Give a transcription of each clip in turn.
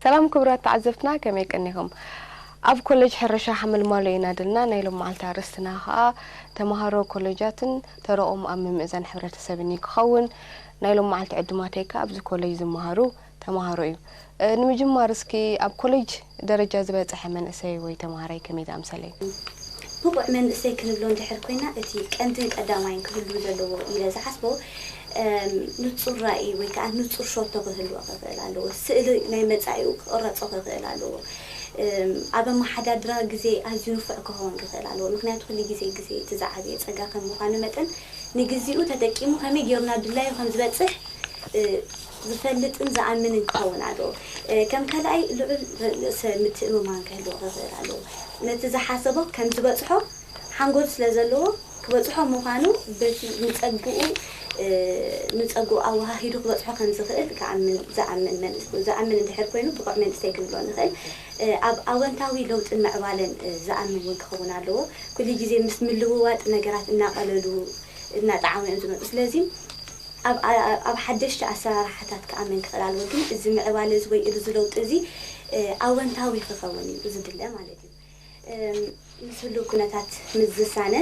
ሰላም ክቡራት ተዓዘብትና፣ ከመይ ቀኒኹም? ኣብ ኮሌጅ ሕርሻ ሓመልማሎ ኢና ደልና። ናይ ሎም መዓልቲ ኣርእስትና ኸኣ ተምሃሮ ኮሌጃትን ተረኦም ኣብ ምምእዛን ሕብረተሰብን እዩ ክኸውን። ናይ ሎም መዓልቲ ዕዱማተይ ከኣ ኣብዚ ኮሌጅ ዝመሃሩ ተምሃሮ እዩ። እ፣ ንምጅማር እስኪ ኣብ ኮሌጅ ደረጃ ዝበጽሐ መንእሰይ ወይ ተምሃራይ ከመይ ዝኣምሰለ እዩ? ብቑዕ መንእሰይ ክንብሎ እንድሕር ኮይና፣ እቲ ቀንድን ቀዳማይን ክህሉ ዘለዎ ኢለ ዝሓስቦ፣ እም፣ ንጹር ራእይ ወይ ከኣ ንጹር ሸቶ ክህልዎ ክኽእል ኣለዎ። ስእሊ ናይ መጻኢኡ ክቕረጾ ክኽእል ኣለዎ። እም፣ ኣብ ኣመሓዳድራ ግዜ ኣዝዩ ንፉዕ ክኸውን ክኽእል ኣለዎ። ምኽንያቱ፣ ኩሉ ግዜ፣ ግዜ እቲ ዝዓበየ ጸጋ ከም ምዃኑ መጠን፣ ንግዜኡ ተጠቂሙ ከመይ ገይሩ ናብ ድላዩ ከም ዝበጽሕ፣ እ፣ ዝፈልጥን ዝኣምንን ክኸውን ኣለዎ። እ፣ ከም ካልኣይ፣ ልዑል ርእሰ ምትእምማን ክህልዎ ክኽእል ኣለዎ። ነቲ ዝሓሰቦ ከም ዝበጽሖ ሓንጎል ስለ ዘለዎ፣ ክበጽሖ ምዃኑ በቲ ንጸግኡ፣ እ፣ ንጸግኡ ኣወሃሂዱ ክበጽሖ ከም ዝኽእል ክኣምን፣ ዝኣምን መንእስ-፣ ዝኣምን እንድሕር ኮይኑ፣ ብቑዕ መንእሰይ ክንብሎ ንኽእል። እ፣ ኣብ ኣወንታዊ ለውጥን ምዕባለን፣ እ፣ ዝኣምን እውን ክኸውን ኣለዎ። ኩሉ ግዜ ምስ ምልውዋጥ ነገራት እናቐለሉ፣ እናጠዓሙ እዮም ዝመጹ። ስለዚ ኣብ፣ ኣብ፣ ኣብ ሓደሽቲ ኣሰራርሓታት ክኣምን ክኽእል ኣለዎ። ግን እዚ ምዕባለ እዚ ወይ እዚ ለውጢ እዚ፣ እ፣ ኣወንታዊ ክኸውን እዩ ዝድለ ማለት እዩ። እም፣ ምስ ህሉው ኩነታት ምስ ዝሳነ፣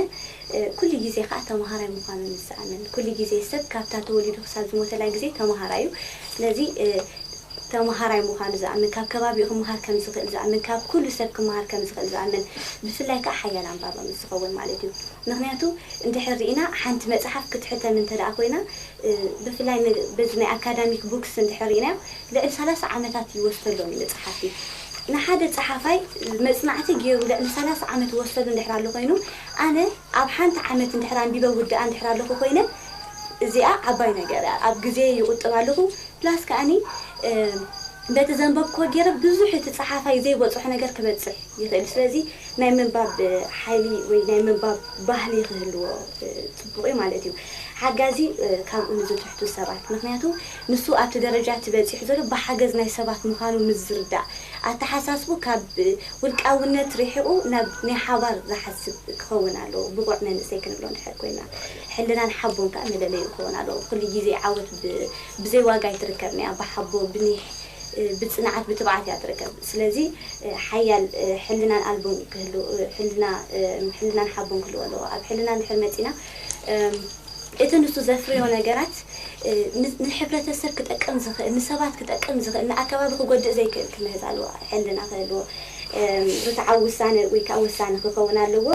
እ፣ ኩሉ ግዜ ከኣ ተምሃራይ ምዃኑ ምስ ዝኣምን፣ ኩሉ ግዜ ሰብ ካብታ ተወሊዱ ክሳብ ዝሞተላ ግዜ ተምሃራይ እዩ። ስለዚ፣ እ፣ ተምሃራይ ምዃኑ ዝኣምን፣ ካብ ከባቢኡ ክምሃር ከም ዝኽእል ዝኣምን፣ ካብ ኩሉ ሰብ ክምሃር ከም ዝኽእል ዝኣምን፣ ብፍላይ ከኣ ሓያል ኣንባቢ ምስ ዝኸውን ማለት እዩ። ምኽንያቱ፣ እንድሕር ርኢና፣ ሓንቲ መጽሓፍ ክትሕተም እንተ ደኣ ኮይና፣ እ፣ ብፍላይ ን-፣ በዚ ናይ ኣካዳሚክ ቡክስ እንድሕር ርኢናዮ፣ ልዕሊ ሰላሳ ዓመታት ይወስደሎም እዩ ንጸሓፍቲ። ንሓደ ጸሓፋይ መጽናዕቲ ገይሩ ልዕሊ ሰላሳ ዓመት ይወስደሉ እንድሕር ኣሎ ኮይኑ፣ ኣነ ኣብ ሓንቲ ዓመት እንድሕር ኣንቢበ ውድኣ እንድሕር ኣለኹ ኮይነ፣ እዚኣ ዓባይ ነገር እያ። ኣብ ግዜ ይቑጥብ ኣለኹ፣ ፕላስ ከኣኒ፣ እ፣ በቲ ዘንበብክዎ ገይረ ብዙሕ እቲ ጸሓፋይ ዘይበጽሖ ነገር ክበጽሕ ይኽእል። ስለዚ ናይ ምንባብ፣ እ፣ ሓይሊ ወይ ናይ ምንባብ ባህሊ ክህልዎ፣ እ፣ ጽቡቕ እዩ ማለት እዩ። ሓጋዚ፣ እ፣ ካብኡ ንዝትሕቱ ሰባት፣ ምኽንያቱ ንሱ ኣብቲ ደረጃ እቲ በጺሑ ዘሎ ብሓገዝ ናይ ሰባት ምዃኑ ምስ ዝርዳእ፣ ኣተሓሳስቡ ካብ፣ እ፣ ውልቃውነት ርሒቑ ናብ ናይ ሓባር ዝሓስብ ክኸውን ኣለዎ። ብቑዕ መንእሰይ ክንብሎ እንድሕር ኮይና፣ ሕልናን ሓቦን ከኣ መለለዩ ክኸውን ኣለዎ። ኩሉ ግዜ ዓወት ብ-፣ ብዘይ ዋጋ ኣይትርከብን እያ። ብሓቦ፣ ብኒሕ፣ እ፣ ብጽንዓት፣ ብትብዓት እያ ትርከብ። ስለዚ፣ እ፣ ሓያል፣ እ፣ ሕልናን ኣልቦን ክህሉ፣ እ፣ ሕልና፣ እ፣ ሕልናን ሓቦን ክህልዎ ኣለዎ። ኣብ ሕልና እንድሕር መጺና፣ እም፣ እቲ ንሱ ዘፍርዮ ነገራት፣ እ፣ ን-፣ ንሕብረተሰብ ክጠቅም ዝኽእል፣ ንሰባት ክጠቅም ዝኽእል፣ ንኣከባቢ ክጎድእ ዘይክእል ክምህዝ ኣለዎ። ሕልና ክህልዎ፣ እም፣ ርትዓዊ ውሳነ ወይ ከኣ ወሳኒ ክኸውን ኣለዎ።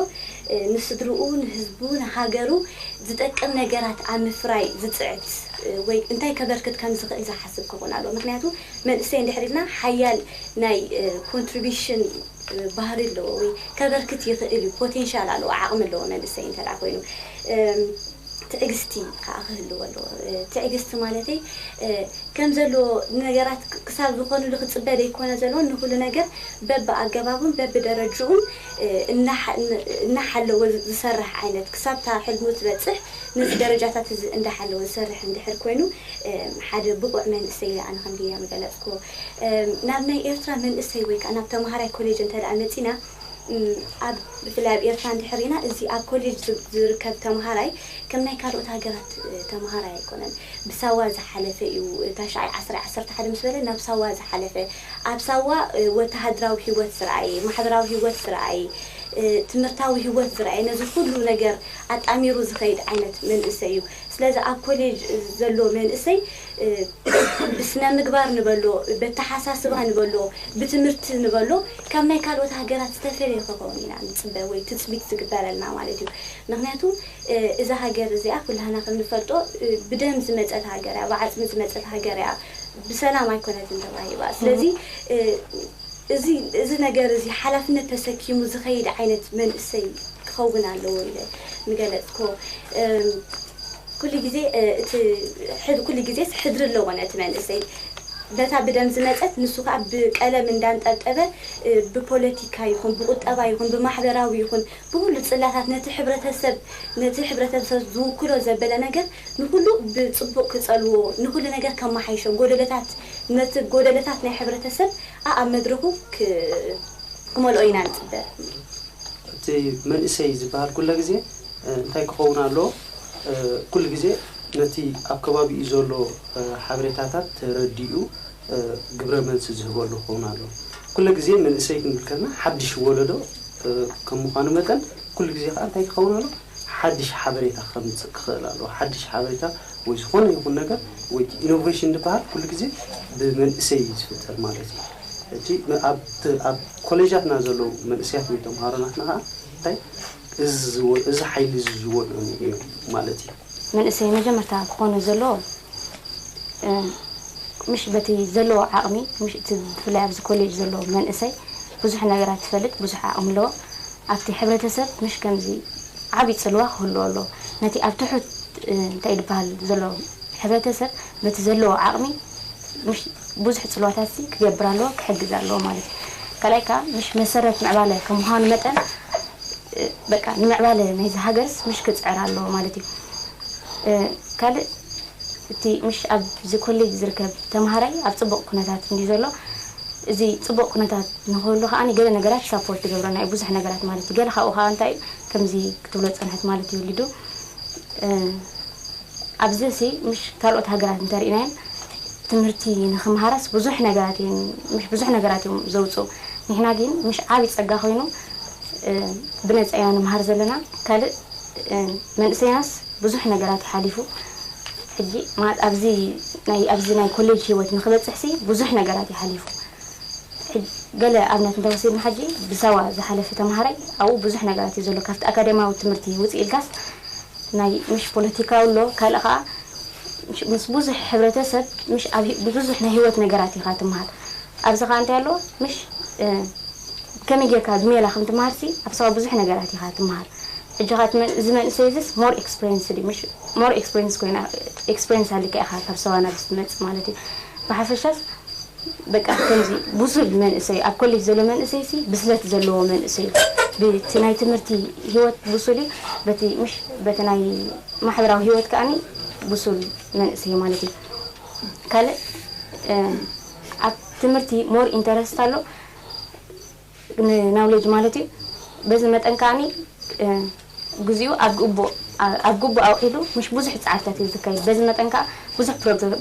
እ፣ ንስድርኡ፣ ንህዝቡ፣ ንሃገሩ ዝጠቅም ነገራት ኣብ ምፍራይ ዝጽዕት፣ እ፣ ወይ እንታይ ከበርክት ከም ዝኽእል ዝሓስብ ክኸውን ኣለዎ። ምኽንያቱ መንእሰይ እንድሕር ኢልና ሓያል ናይ፣ እ፣ ኮንትሪቢሽን፣ እ፣ ባህሪ ኣለዎ ወይ ከበርክት ይኽእል እዩ፣ ፖቴንሻል ኣለዎ፣ ዓቕሚ ኣለዎ መንእሰይ እንተ ደኣ ኮይኑ። እም፣ ትዕግስቲ ከኣ ክህልዎ ኣለዎ። እ፣ ትዕግስቲ ማለተይ፣ እ፣ ከም ዘለዎ ነገራት ክ-፣ ክሳብ ዝኾኑሉ ክጽበ ዘይኮነ ዘለዎ፣ ንኹሉ ነገር በብኣገባቡን በብደረጅኡን፣ እ፣ እናሓ-፣ ን-፣ እናሓለወ ዝ-፣ ዝሰርሕ ዓይነት፣ ክሳብ እታ ሕልሙ ዝበጽሕ፣ ነዚ ደረጃታት እዚ እንዳሓለወ ዝሰርሕ እንድሕር ኮይኑ፣ እ፣ ሓደ ብቑዕ መንእሰይ ኢለ ኣነ ከም ጌና ምገለጽክዎ። እ፣ ናብ ናይ ኤርትራ መንእሰይ ወይ ከኣ ናብ ተምሃራይ ኮሌጅ እንተ ደኣ መጺና፣ እም፣ ኣብ፣ ብፍላይ ኣብ ኤርትራ እንድሕር ርኢና፣ እዚ ኣብ ኮሌጅ ዝ-፣ ዝርከብ ተምሃራይ ከም ናይ ካልኦት ሃገራት፣ እ፣ ተምሃራይ ኣይኮነን። ብሳዋ ዝሓለፈ እዩ። ታሽዓይ ዓስራይ ዓሰርተ ሓደ ምስ በለ ናብ ሳዋ ዝሓለፈ፣ ኣብ ሳዋ፣ እ፣ ወተሃደራዊ ህይወት ዝረኣየ፣ ማሕበራዊ ህይወት ዝረኣየ፣ እ፣ ትምህርታዊ ህይወት ዝረኣየ፣ ነዚ ኩሉ ነገር ኣጣሚሩ ዝኸይድ ዓይነት መንእሰይ እዩ። ስለዚ ኣብ ኮሌጅ ዘሎ መንእሰይ፣ እ፣ ብስነ ምግባር ንበሎ፣ በተሓሳስባ ንበሎ፣ ብትምህርቲ ንበሎ፣ ካብ ናይ ካልኦት ሃገራት ዝተፈለየ ክኸውን ኢና ንጽበ ወይ ትጽቢት ዝግበረልና ማለት እዩ። ምኽንያቱ፣ እ፣ እዛ ሃገር እዚኣ ኩላህና ከም ንፈልጦ፣ እ፣ ብደም ዝመጸት ሃገር እያ፣ ብዓጽሚ ዝመጸት ሃገር እያ፣ ብሰላም ኣይኮነትን ተዋሂባ። ስለዚ፣ እ፣ እዚ፣ እዚ ነገር እዚ ሓላፍነት ተሰኪሙ ዝኸይድ ዓይነት መንእሰይ ክኸውን ኣለዎ ኢለ ምገለጽኮ። እም፣ ኩሉ ግዜ፣ እ፣ እቲ ሕድ-፣ ኩሉ ግዜስ ሕድሪ ኣለዎ ነቲ መንእሰይ። ነታ ብደም ዝመጸት፣ ንሱ ከኣ ብቀለም እንዳንጠብጠበ፣ እ፣ ብፖለቲካ ይኹን፣ ብቁጠባ ይኹን፣ ብማሕበራዊ ይኹን፣ ብኩሉ ጽላታት ነቲ ሕብረተሰብ፣ ነቲ ሕብረተሰብ ዝውክሎ ዘበለ ነገር ንኩሉ ብጽቡቕ ክጸልዎ፣ ንኩሉ ነገር ከመሓይሾ፣ ጎደለታት፣ ነቲ ጎደለታት ናይ ሕብረተሰብ ኣኣብ መድረኹ ክ-፣ ክመልኦ ኢና ንጽበ። እቲ መንእሰይ ዝበሃል ኩለ ግዜ፣ እ፣ እንታይ ክኸውን ኣለዎ? እ፣ ኩሉ ግዜ ነቲ ኣብ ከባቢኡ ዘሎ፣ እ፣ ሓበሬታታት ተረዲኡ፣ ግብረ መልሲ ዝህበሉ ክኸውን ኣለዎ። ኩሉ ግዜ መንእሰይ ክንብል ከለና ሓድሽ ወለዶ ከም ምዃኑ መጠን ኩሉ ግዜ ከዓ እንታይ ክኸውን ኣሎ? ሓድሽ ሓበሬታ ከምፅእ ክኽእል ኣለዎ። ሓድሽ ሓበሬታ ወይ ዝኾነ ይኹን ነገር ወይ ኢኖቬሽን ዝበሃል ኩሉ ግዜ ብመንእሰይ እዩ ዝፍጠር ማለት እዩ። ሕጂ ኣብ ኮሌጃትና ዘለዉ መንእሰያት ወይ ተምሃሮናትና ከዓ እንታይ እዚ ሓይሊ እዚ ዝወልዑ እዮም ማለት እዩ። መንእሰይ መጀመርታ ክኾኑ ዘለዎ ምሽ በቲ ዘለዎ ዓቕሚ ምሽ እቲ ብፍላይ ኣብዚ ኮሌጅ ዘለዎ መንእሰይ ብዙሕ ነገራት ትፈልጥ ብዙሕ ዓቕሚ ኣለዎ ኣብቲ ሕብረተሰብ ምሽ ከምዚ ዓብዪ ፅልዋ ክህልዎ ኣለዎ ነቲ ኣብ ትሑት እንታይ ዝበሃል ዘሎ ሕብረተሰብ በቲ ዘለዎ ዓቕሚ ምሽ ብዙሕ ፅልዋታት ሲ ክገብር ኣለዎ ክሕግዝ ኣለዎ ማለት እዩ ካልኣይ ከዓ ምሽ መሰረት ምዕባለ ከምዃኑ መጠን በቃ ንምዕባለ ናይዚ ሃገርስ ምሽ ክፅዕር ኣለዎ ማለት እዩ ካልእ እቲ ምሽ ኣብዚ ኮሌጅ ዝርከብ ተምሃራይ ኣብ ፅቡቕ ኩነታት እንዲ ዘሎ እዚ ፅቡቕ ኩነታት ንክህሉ ከዓ ገለ ነገራት ሳፖርት ትገብረና እዩ ብዙሕ ነገራት ማለት እዩ ገለ ካብኡ ከዓ እንታይ እዩ ከምዚ ክትብሎ ፀንሐት ማለት እዩ ሊዱ ኣብዚ ሲ ምሽ ካልኦት ሃገራት እንተሪእናዮም ትምህርቲ ንክምሃራስ ብዙሕ ነገራት እዮም ምሽ ብዙሕ ነገራት እዮም ዘውፅኡ ንሕና ግን ምሽ ዓብይ ፀጋ ኮይኑ ብነፃ ኢና ንምሃር ዘለና ካልእ መንእሰይናስ ብዙሕ ነገራት ይሓሊፉ ሕጂ ማለት ኣብዚ ናይ ኣብዚ ናይ ኮሌጅ ህይወት ንክበፅሕ ሲ ብዙሕ ነገራት ይሓሊፉ ገለ ኣብነት እንተወሲድና ሕጂ ብሳዋ ዝሓለፈ ተምሃራይ ኣብኡ ብዙሕ ነገራት እዩ ዘሎ ካብቲ ኣካደማዊ ትምህርቲ ውፅእ ኢልካስ ናይ ምሽ ፖለቲካዊ ኣሎ ካልእ ከዓ ምስ ብዙሕ ሕብረተሰብ ምሽ ኣብ ብዙሕ ናይ ህይወት ነገራት ኢኻ ትምሃር ኣብዚ ከዓ እንታይ ኣለዎ ምሽ ከመይ ጌርካ ብሜላ ከም ትምሃር ሲ ኣብ ሰባ ብዙሕ ነገራት ኢኻ ትምሃር ሕጂ ከዓ እዚ መንእሰይ እዚስ more experience ድዩ ምሽ more experience ኮይና experience ኣሊካ ኢኻ ካብ ሰባ ናብ ትመፅእ ማለት እዩ ብሓፈሻስ በቃ ከምዚ ብሱል መንእሰይ ኣብ ኮሌጅ ዘሎ መንእሰይ ሲ ብስለት ዘለዎ መንእሰይ እዩ። ብቲ ናይ ትምህርቲ ህይወት ብሱል እዩ። በቲ ምሽ በቲ ናይ ማሕበራዊ ህይወት ከኣኒ ብሱል መንእሰይ ማለት እዩ። ካልእ ኣብ ትምህርቲ more interest ኣሎ knowledge ማለት እዩ። በዚ መጠን ከኣኒ ግዚኡ ኣብ ግቡእ ኣብ ግቡእ ኣውዒሉ ምሽ ብዙሕ ፃዕርታት እዩ ዝካየድ በዚ መጠን ከዓ ብዙሕ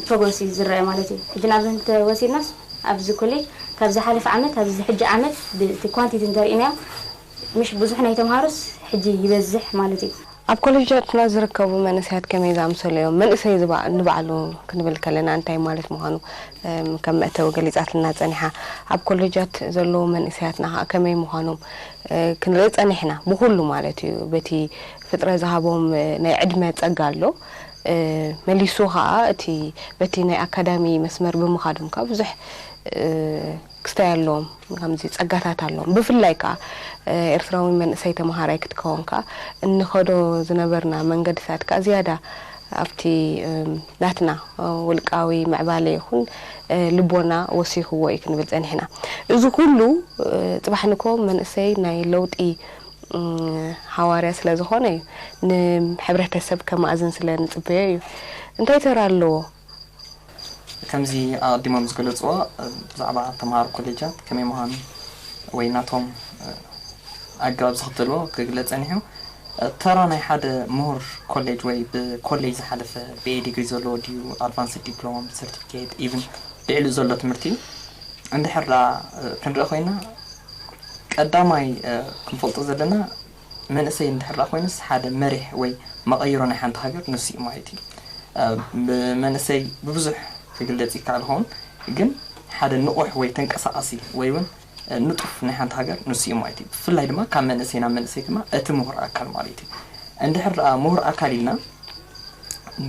ፕሮግረስ እዩ ዝረአ ማለት እዩ ሕጂ ንኣብነት እንተወሲድናስ ኣብዚ ኮሌጅ ካብ ዝሓለፈ ዓመት ኣብዚ ሕጂ ዓመት ብቲ ኳንቲቲ እንተሪእናዮ ምሽ ብዙሕ ናይ ተምሃሮስ ሕጂ ይበዝሕ ማለት እዩ ኣብ ኮሌጃትና ዝርከቡ መንእሰያት ከመይ ዝኣምሰሉ እዮም? መንእሰይ ንባዕሉ ክንብል ከለና እንታይ ማለት ምዃኑ ከም መእተዊ ገሊጻትልና ጸኒሓ። ኣብ ኮሌጃት ዘለዉ መንእሰያትና ከኣ ከመይ ምዃኖም ክንርኢ ጸኒሕና፣ ብኹሉ ማለት እዩ። በቲ ፍጥረ ዝሃቦም ናይ ዕድመ ጸጋ ኣሎ፣ መሊሱ ከኣ እቲ በቲ ናይ ኣካዳሚ መስመር ብምኻዶም ከኣ ብዙሕ ክስታይ ኣለዎም፣ ከምዚ ጸጋታት ኣለዎም። ብፍላይ ከኣ ኤርትራዊ መንእሰይ ተመሃራይ ክትከውን ከኣ እንኸዶ ዝነበርና መንገድታት ከኣ ዝያዳ ኣብቲ ናትና ውልቃዊ ምዕባለ ይኹን ልቦና ወሲኽዎ እዩ ክንብል ጸኒሕና። እዚ ኩሉ ጽባሕ ንግሆ መንእሰይ ናይ ለውጢ ሃዋርያ ስለ ዝኾነ እዩ፣ ንሕብረተሰብ ከማእዝን ስለ ንጽበዮ እዩ። እንታይ ተራ ኣለዎ? ከምዚ ኣቐዲሞም ዝገለፅዎ ብዛዕባ ተምሃሮ ኮሌጃት ከመይ ምዃኑ ወይ ናቶም ኣገባብ ዝኽተልዎ ክግለፅ ጸኒሑ። ተራ ናይ ሓደ ምሁር ኮሌጅ ወይ ብኮሌጅ ዝሓለፈ ብኤ ዲግሪ ዘለዎ ድዩ ኣድቫንስድ ዲፕሎማ ሰርቲፊኬት ኢቭን ልዕሊኡ ዘሎ ትምህርቲ እዩ። እንድሕር ደኣ ክንርኢ ኮይና ቀዳማይ ክንፈልጦ ዘለና መንእሰይ እንድሕር ደኣ ኮይኑስ ሓደ መሪሕ ወይ መቐይሮ ናይ ሓንቲ ሃገር ንሱ እዩ ማለት እዩ። ብመንእሰይ ብብዙሕ ክግለፅ ይከኣል ይኸውን፣ ግን ሓደ ንቑሕ ወይ ተንቀሳቓሲ ወይ እውን ንጡፍ ናይ ሓንቲ ሃገር ንሱ እዩ ማለት እዩ። ብፍላይ ድማ ካብ መንእሰይ ናብ መንእሰይ ድማ እቲ ምሁር ኣካል ማለት እዩ። እንድሕር ደኣ ምሁር ኣካል ኢልና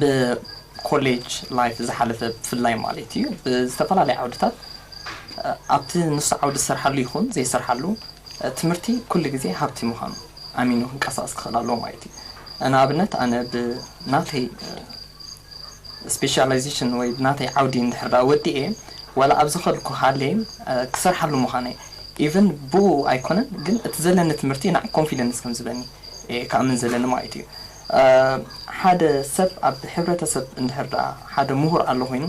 ብኮሌጅ ላይፍ ዝሓለፈ ብፍላይ ማለት እዩ ብዝተፈላለየ ዓውድታት ኣብቲ ንሱ ዓውዲ ዝሰርሓሉ ይኹን ዘይሰርሓሉ ትምህርቲ ኩሉ ግዜ ሃብቲ ምዃኑ ኣሚኑ ክንቀሳቐስ ክኽእል ኣለዎ ማለት እዩ። ንኣብነት ኣነ ብናተይ ስፔሻላይዜሽን ወይ ብናተይ ዓውዲ እንድሕር ደኣ ወዲኤ ዋላ ኣብ ዝኸድኩ ሃለየ ክሰርሓሉ ምዃነይ ኢቨን ብኡ ኣይኮነን ግን እቲ ዘለኒ ትምህርቲ ንዓይ ኮንፊደንስ ከም ዝበኒ እየ ክኣምን ዘለኒ ማለት እዩ። ሓደ ሰብ ኣብ ሕብረተሰብ እንድሕር ደኣ ሓደ ምሁር ኣሎ ኮይኑ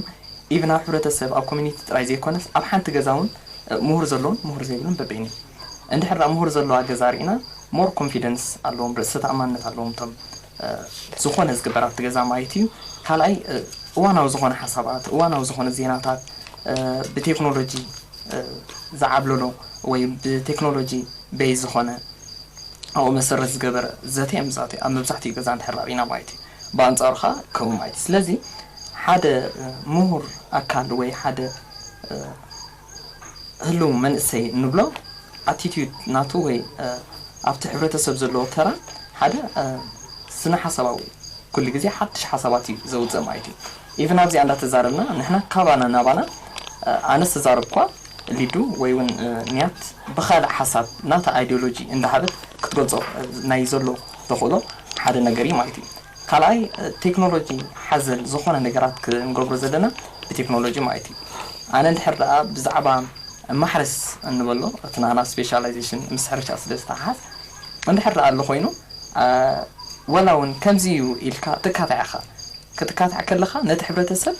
ኢቭን ኣብ ሕብረተሰብ ኣብ ኮሚኒቲ ጥራይ ዘይኮነስ ኣብ ሓንቲ ገዛ እውን ምሁር ዘለውን ምሁር ዘይብሉን በበይኑ እዩ። እንድሕር ደኣ ምሁር ዘለዋ ገዛ ርኢና ሞር ኮንፊደንስ ኣለዎም፣ ርእሰ ተኣማንነት ኣለዎም እቶም ዝኾነ ዝግበር ኣብቲ ገዛ ማለት እዩ። ካልኣይ እዋናዊ ዝኾነ ሓሳባት፣ እዋናዊ ዝኾነ ዜናታት ብቴክኖሎጂ ዝዓብለሎ ወይ ብቴክኖሎጂ ቤዝ ዝኾነ ኣብኡ መሰረት ዝገበረ ዘተ እዮም ዝኣትዩ ኣብ መብዛሕትኡ ገዛ እንድሕር ርኢና ማለት እዩ። ብኣንፃሩ ከዓ ከምኡ ማለት እዩ። ስለዚ ሓደ ምሁር ኣካል ወይ ሓደ ህልው መንእሰይ እንብሎ ኣቲቲዩድ ናቱ ወይ ኣብቲ ሕብረተሰብ ዘለዎ ተራ ሓደ ስነ ሓሳባዊ ኩሉ ግዜ ሓድሽ ሓሳባት እዩ ዘውፅእ ማለት እዩ። ኢቭን ኣብዚኣ እንዳተዛረብና ንሕና ካባና ናባና ኣነስ ተዛረብኳ ሊዱ ወይ እውን ንያት ብካልእ ሓሳብ ናታ ኣይዲዮሎጂ እንዳሃበት ክትገልፆ ናይ ዘሎ ተኽእሎ ሓደ ነገር እዩ ማለት እዩ። ካልኣይ ቴክኖሎጂ ሓዘል ዝኾነ ነገራት ክንገብሮ ዘለና ብቴክኖሎጂ ማለት እዩ። ኣነ እንድሕር ደኣ ብዛዕባ ማሕረስ እንበሎ እቲ ናና ስፔሻላይዜሽን ምስ ሕርሻ ስለ ዝተሓሓዝ እንድሕር ደኣ ኣሎ ኮይኑ ወላ እውን ከምዚ እዩ ኢልካ ትካታዕ ኢኻ። ክትካታዕ ከለኻ ነቲ ሕብረተሰብ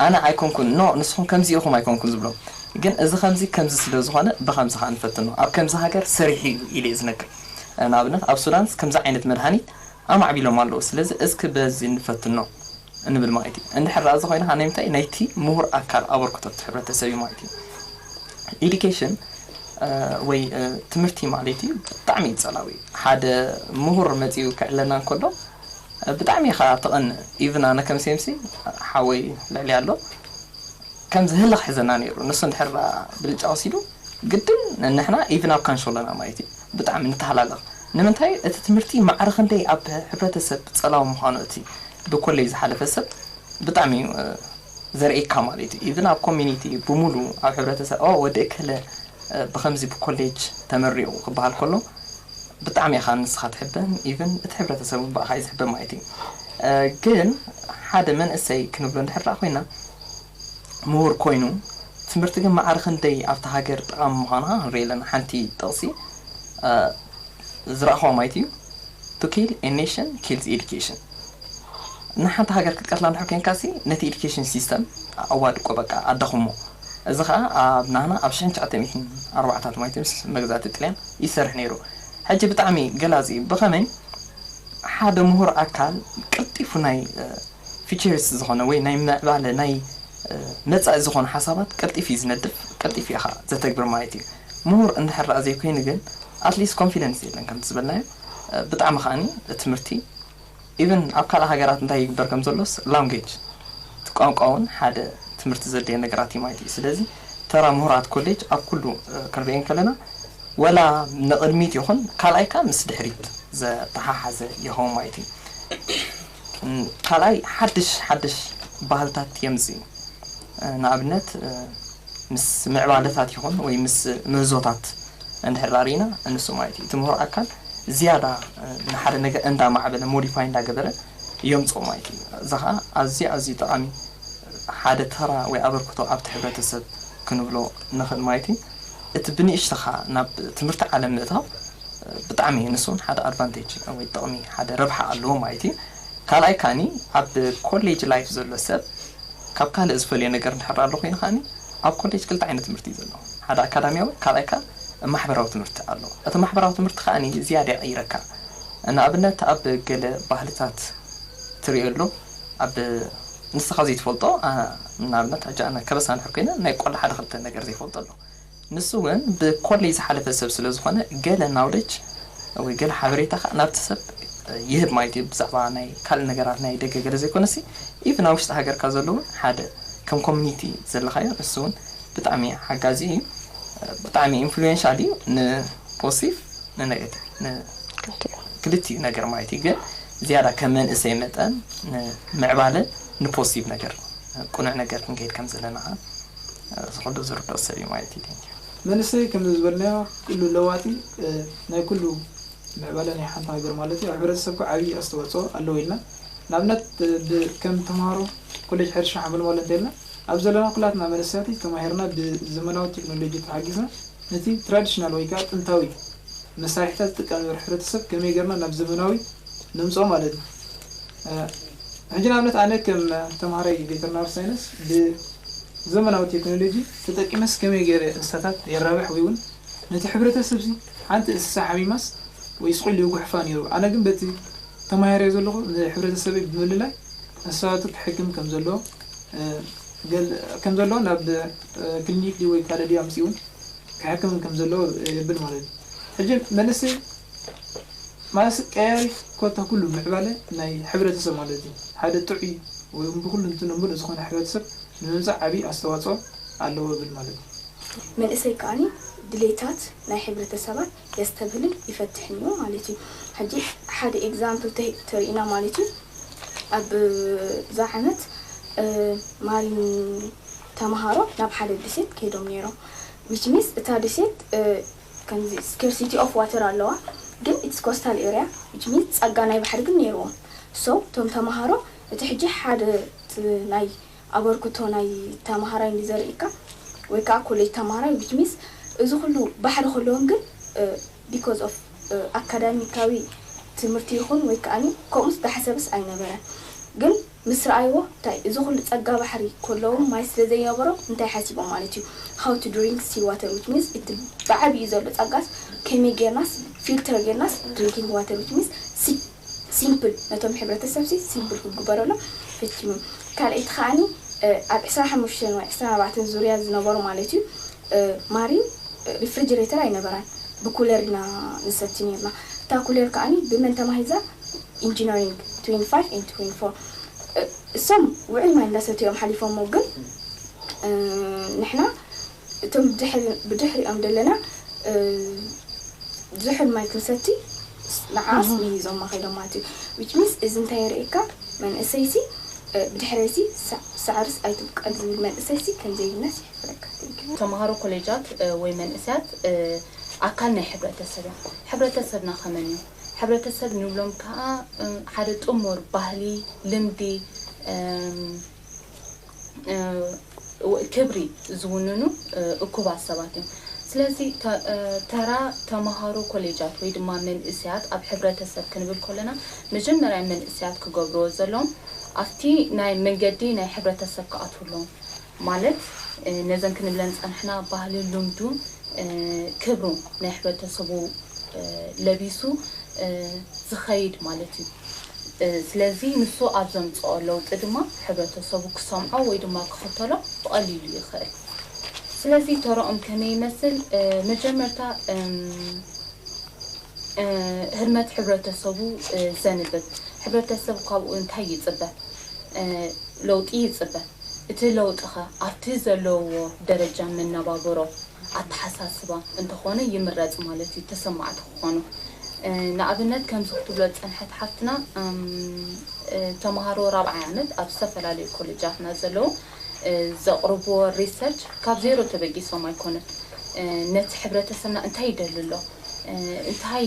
ኣነ ኣይኮንኩን ኖ ንስኹም ከምዚ ኢኹም ኣይኮንኩን ዝብሎም ግን እዚ ከምዚ ከምዚ ስለ ዝኾነ ብከምዚ ከዓ ንፈትኖ ኣብ ከምዚ ሃገር ሰሪሑ እዩ ኢለ ዝነግር። ንኣብነት ኣብ ሱዳንስ ከምዚ ዓይነት መድሃኒት ኣማዕቢሎም ኣለዉ ስለዚ እስኪ በዚ ንፈትኖ እንብል ማለት እዩ። እንድሕር ደኣ እዚ ኮይና ከኣ ናይ ምንታይ ናይቲ ምሁር ኣካል ኣበርክቶ እቲ ሕብረተሰብ እዩ ማለት እዩ። ኢዱኬሽን ወይ ትምህርቲ ማለት እዩ ብጣዕሚ እዩ ጸላዊ። ሓደ ምሁር መጺኡ ክዕለና እንከሎ ብጣዕሚ ኢኻ ትቐንእ። ኢቭን ኣነ ከም ሴምሲ ሓወይ ልዕሊ ኣሎ ከም ዝህልኽ ሕዘና ነይሩ። ንሱ እንድሕር ብልጫ ወሲዱ ግድን ንሕና ኢቭን ኣብ ካንሾሎና ማለት እዩ ብጣዕሚ ንተሃላለኽ። ንምንታይ እቲ ትምህርቲ ማዕረ ክንደይ ኣብ ሕብረተሰብ ጸላዊ ምዃኑ እቲ ብኮሌጅ ዝሓለፈ ሰብ ብጣዕሚ እዩ ዘርእየካ ማለት እዩ። ኢቭን ኣብ ኮሚኒቲ ብሙሉ ኣብ ሕብረተሰብ ኦ ወዲ እከለ ብከምዚ ብኮሌጅ ተመሪቑ ክበሃል ከሎ ብጣዕሚ ኢኻ ንስኻ ትሕበን ኢቭን እቲ ሕብረተሰብ እውን ብኣኻ እዩ ዝሕበን ማለት እዩ። ግን ሓደ መንእሰይ ክንብሎ እንድሕር ደኣ ኮይና ምሁር ኮይኑ ትምህርቲ ግን ማዕረ ክንደይ ኣብታ ሃገር ጠቓሚ ምዃኑ ከዓ ክንርኢ ኣለና። ሓንቲ ጥቕሲ ዝረእኽዋ ማለት እዩ to kill a nation kills education። ንሓንቲ ሃገር ክትቀትላ እንድሕር ኮንካሲ ነቲ ኤዱኬሽን ሲስተም ኣዋድቆ በቃ ኣዳኽሞ። እዚ ከዓ ኣብ ናህና ኣብ ሽሕን ትሽዓተ ሚእትን ኣርባዓታት ማለት እዩ ምስ መግዛእቲ ጥልያን ይሰርሕ ነይሩ። ሕጂ ብጣዕሚ ገላፂ እዩ። ብኸመይ ሓደ ምሁር ኣካል ቀልጢፉ ናይ ፊቸርስ ዝኾነ ወይ ናይ ምዕባለ ናይ መፃኢ ዝኾኑ ሓሳባት ቀልጢፉ እዩ ዝነድፍ፣ ቀልጢፉ እዩ ከዓ ዘተግብር ማለት እዩ። ምሁር እንድሕር ደኣ ዘይኮይኑ ግን ኣትሊስት ኮንፊደንስ የለን ከምቲ ዝበልናዮ። ብጣዕሚ ከዓኒ ትምህርቲ ኢቨን ኣብ ካልእ ሃገራት እንታይ ይግበር ከም ዘሎስ ላንጉጅ እቲ ቋንቋ እውን ሓደ ትምህርቲ ዘድልየ ነገራት እዩ ማለት እዩ። ስለዚ ተራ ምሁራት ኮሌጅ ኣብ ኩሉ ክንሪኦ እንከለና ወላ ንቕድሚት ይኹን ካልኣይ ከዓ ምስ ድሕሪት ዘተሓሓዘ ይኸውን ማለት እዩ። ካልኣይ ሓድሽ ሓድሽ ባህልታት የምፅእ እዩ። ንኣብነት ምስ ምዕባለታት ይኹን ወይ ምስ ምህዞታት እንድሕር ርኢና እንሱ ማለት እዩ እቲ ምሁር ኣካል ዝያዳ ንሓደ ነገር እንዳማዕበለ ሞዲፋይ እንዳገበረ የምፅኦ ማለት እዩ። እዚ ከዓ ኣዝዩ ኣዝዩ ጠቓሚ ሓደ ተራ ወይ ኣበርክቶ ኣብቲ ሕብረተሰብ ክንብሎ ንኽእል ማለት እዩ። እቲ ብንእሽተኻ ናብ ትምህርቲ ዓለም ምእታው ብጣዕሚ ንሱ እውን ሓደ ኣድቫንቴጅ ወይ ጥቕሚ ሓደ ረብሓ ኣለዎ ማለት እዩ። ካልኣይ ካኒ ኣብ ኮሌጅ ላይፍ ዘሎ ሰብ ካብ ካልእ ዝፈልዮ ነገር እንድሕር ኣሎ ኮይኑ ከዓኒ ኣብ ኮሌጅ ክልተ ዓይነት ትምህርቲ እዩ ዘሎ። ሓደ ኣካዳሚያዊ ካልኣይ ከዓ ማሕበራዊ ትምህርቲ ኣሎ። እቲ ማሕበራዊ ትምህርቲ ከዓኒ ዝያዳ ይቕይረካ። ንኣብነት ኣብ ገለ ባህልታት ትሪኦ ኣሎ ኣብ ንስኻ ዘይትፈልጦ ንኣብነት ሕጂ ኣነ ከበሳ እንድሕር ኮይነ ናይ ቆላ ሓደ ክልተ ነገር ዘይፈልጦ ኣሎ። ንሱ እውን ብኮሌጅ ዝሓለፈ ሰብ ስለ ዝኾነ ገለ ናውሌጅ ወይ ገለ ሓበሬታ ከዓ ናብቲ ሰብ ይህብ ማለት እዩ። ብዛዕባ ናይ ካልእ ነገራት ናይ ደገ ገለ ዘይኮነሲ ኢቭን ኣብ ውሽጢ ሃገርካ ዘሎ እውን ሓደ ከም ኮሚኒቲ ዘለኻዮ እሱ እውን ብጣዕሚ ሓጋዚ እዩ። ብጣዕሚ ኢንፍሉዌንሻል እዩ ንፖሲቲቭ ንኔጌቲቭ ክልቲኡ ነገር ማለት እዩ። ግን ዝያዳ ከም መንእሰይ መጠን ንምዕባለ ንፖሲቲቭ ነገር ቅኑዕ ነገር ክንከይድ ከም ዘለና ዝኽእሉ ዝርድኦ ሰብ እዩ ማለት እዩ። Thank you። መንእሰይ ከም ዝበልናዮ ኩሉ ለዋጢ ናይ ኩሉ ምዕባለ ናይ ሓንቲ ሃገር ማለት እዩ። ኣብ ሕብረተሰብ ከዓ ዓብዪ ኣስተዋፅኦ ኣለዎ ኢልና ንኣብነት ከም ተምሃሮ ኮሌጅ ሕርሻ ሓመል ማለት እንተልና ኣብ ዘለና ኩላትና መንእሰያት ተማሂርና ብዘመናዊ ቴክኖሎጂ ተሓጊዝና ነቲ ትራዲሽናል ወይ ከዓ ጥንታዊ መሳርሒታት ዝጥቀም ዝነበረ ሕብረተሰብ ከመይ ጌርና ናብ ዘመናዊ ነምፅኦ ማለት እዩ። ሕጂ ንኣብነት ኣነ ከም ተምሃራይ ቬተርናሪ ሳይንስ ብዘመናዊ ቴክኖሎጂ ተጠቂመስ ከመይ ገይረ እንስሳታት የራብሕ ወይ እውን ነቲ ሕብረተሰብ ሲ ሓንቲ እንስሳ ሓሚማስ ወይ ስቑኢሉ ይጉሕፋ ነይሩ። ኣነ ግን በቲ ተማሂረዮ ዘለኹ ንሕብረተሰበይ ብምልላይ እንስሳቱ ክሕክም ከም ዘለዎ ገል ከም ዘሎ ናብ ክሊኒክ ድዩ ወይ ካልእ ድዩ ኣምፂኡን ክሕክምን ከም ዘለዎ የብል ማለት እዩ። ሕጂ መንእሰይ ማለት ቀያሪ ኮታ ኩሉ ምዕባለ ናይ ሕብረተሰብ ማለት እዩ። ሓደ ጥዑይ ወይ ብኩሉ እንትኑ ምሉእ ዝኾነ ሕብረተሰብ ንምምፃእ ዓብዪ ኣስተዋፅኦ ኣለዎ ብል ማለት እዩ። መንእሰይ ከዓኒ ድሌታት ናይ ሕብረተሰባት የስተብህልን ይፈትሕን እዩ ማለት እዩ። ሕጂ ሓደ ኤግዛምፕል ተሪኢና ማለት እዩ። ኣብ እዛ ዓመት ማሪን ተምሃሮ ናብ ሓደ ደሴት ከይዶም ነይሮም። ዊች ሚንስ እታ ደሴት ከምዚ ስኬርሲቲ ኦፍ ዋተር ኣለዋ፣ ግን ኢትስ ኮስታል ኤርያ ዊች ሚንስ ጸጋ ናይ ባሕሪ ግን ነይርዎም። ሶ እቶም ተምሃሮ እቲ ሕጂ ሓደ ናይ ኣበርክቶ ናይ ተምሃራይ እንዲ ዘርእካ ወይ ከዓ ኮሌጅ ተምሃራይ ዊች ሚንስ እዚ ኩሉ ባሕሪ ከለዎም ግን ቢኮዝ ኦፍ ኣካዳሚካዊ ትምህርቲ ይኹን ወይ ከዓ ከምኡስ ዳሕሰብስ ኣይነበረን። ግን ምስ ረኣይዎ እንታይ እዚ ኩሉ ፀጋ ባሕሪ ከለዎም ማይ ስለ ዘይነበሮም እንታይ ሓሲቦም ማለት እዩ how to drink sea water which means እቲ ብዓብዩ ዘሎ ፀጋስ ከመይ ጌርናስ ፊልተር ጌርናስ ድሪንኪንግ ዋተር which means ሲምፕል ነቶም ሕብረተሰብ ሲ ሲምፕል ክግበረሎም ፈቲኑ። ካልኣይቲ ከዓኒ ኣብ ዕስራን ሓሙሽተን ወይ ዕስራን ኣርባዕተን ዙርያ ዝነበሩ ማለት እዩ ማሪን ሪፍሪጅሬተር ኣይነበራን ብኩለር ኢና ንሰቲ ነርና። እታ ኩለር ከዓኒ ብመን ተማሂዛ ኢንጂነሪንግ ትዌንቲ ፋይቭ and ትዌንቲ ፎር እሶም ውዕይ ማይ እንዳሰትዮም ሓሊፎሞ ግን ንሕና እቶም ብድሕሪኦም ዘለና ዝሑል ማይ ክንሰቲ ንዓስ ምሂዞማ ከይዶም ማለት እዩ። ዊች ሚንስ እዚ እንታይ የርእየካ መንእሰይሲ ብድሕረይሲ ሳዕርስ ኣይትብቀል ዝብል መንእሰይሲ ከምዘይብነስ ይሕፍረካ። ተምሃሮ ኮሌጃት ወይ መንእሰያት ኣካል ናይ ሕብረተሰብ እዮም። ሕብረተሰብና ከመን እዩ? ሕብረተሰብ ንብሎም ከዓ ሓደ ጥሙር ባህሊ፣ ልምዲ፣ ክብሪ ዝውንኑ እኩባት ሰባት እዮም። ስለዚ ተራ ተምሃሮ ኮሌጃት ወይ ድማ መንእሰያት ኣብ ሕብረተሰብ ክንብል ከለና መጀመርያ መንእሰያት ክገብርዎ ዘለዎም ኣብቲ ናይ መንገዲ ናይ ሕብረተሰብ ክኣትዉ ኣለዎም። ማለት ነዘን ክንብለን ዝፀናሕና ባህሊ፣ ልምዱ፣ ክብሩ ናይ ሕብረተሰቡ ለቢሱ ዝኸይድ ማለት እዩ። ስለዚ ንሱ ኣብ ዘምፅኦ ለውጢ ድማ ሕብረተሰቡ ክሰምዖ ወይ ድማ ክኽተሎ ብቐሊሉ ይኽእል። ስለዚ ተረኦም ከመይ ይመስል? መጀመርታ ህርመት ሕብረተሰቡ ዘንብብ፣ ሕብረተሰብ ካብኡ እንታይ ይፅበ? ለውጢ ይፅበ። እቲ ለውጢ ኸ ኣብቲ ዘለውዎ ደረጃ መነባብሮ ኣተሓሳስባ እንተኾነ ይምረፅ ማለት እዩ፣ ተሰማዕቲ ክኾኑ። ንኣብነት ከምዚ ክትብሎ ዝፀንሐት ሓፍትና ተምሃሮ ራብዓይ ዓመት ኣብ ዝተፈላለዩ ኮሌጃትና ዘለዉ ዘቕርብዎ ሪሰርች ካብ ዜሮ ተበጊሶም ኣይኮኑን። ነቲ ሕብረተሰብና እንታይ ይደሊ ኣሎ፣ እንታይ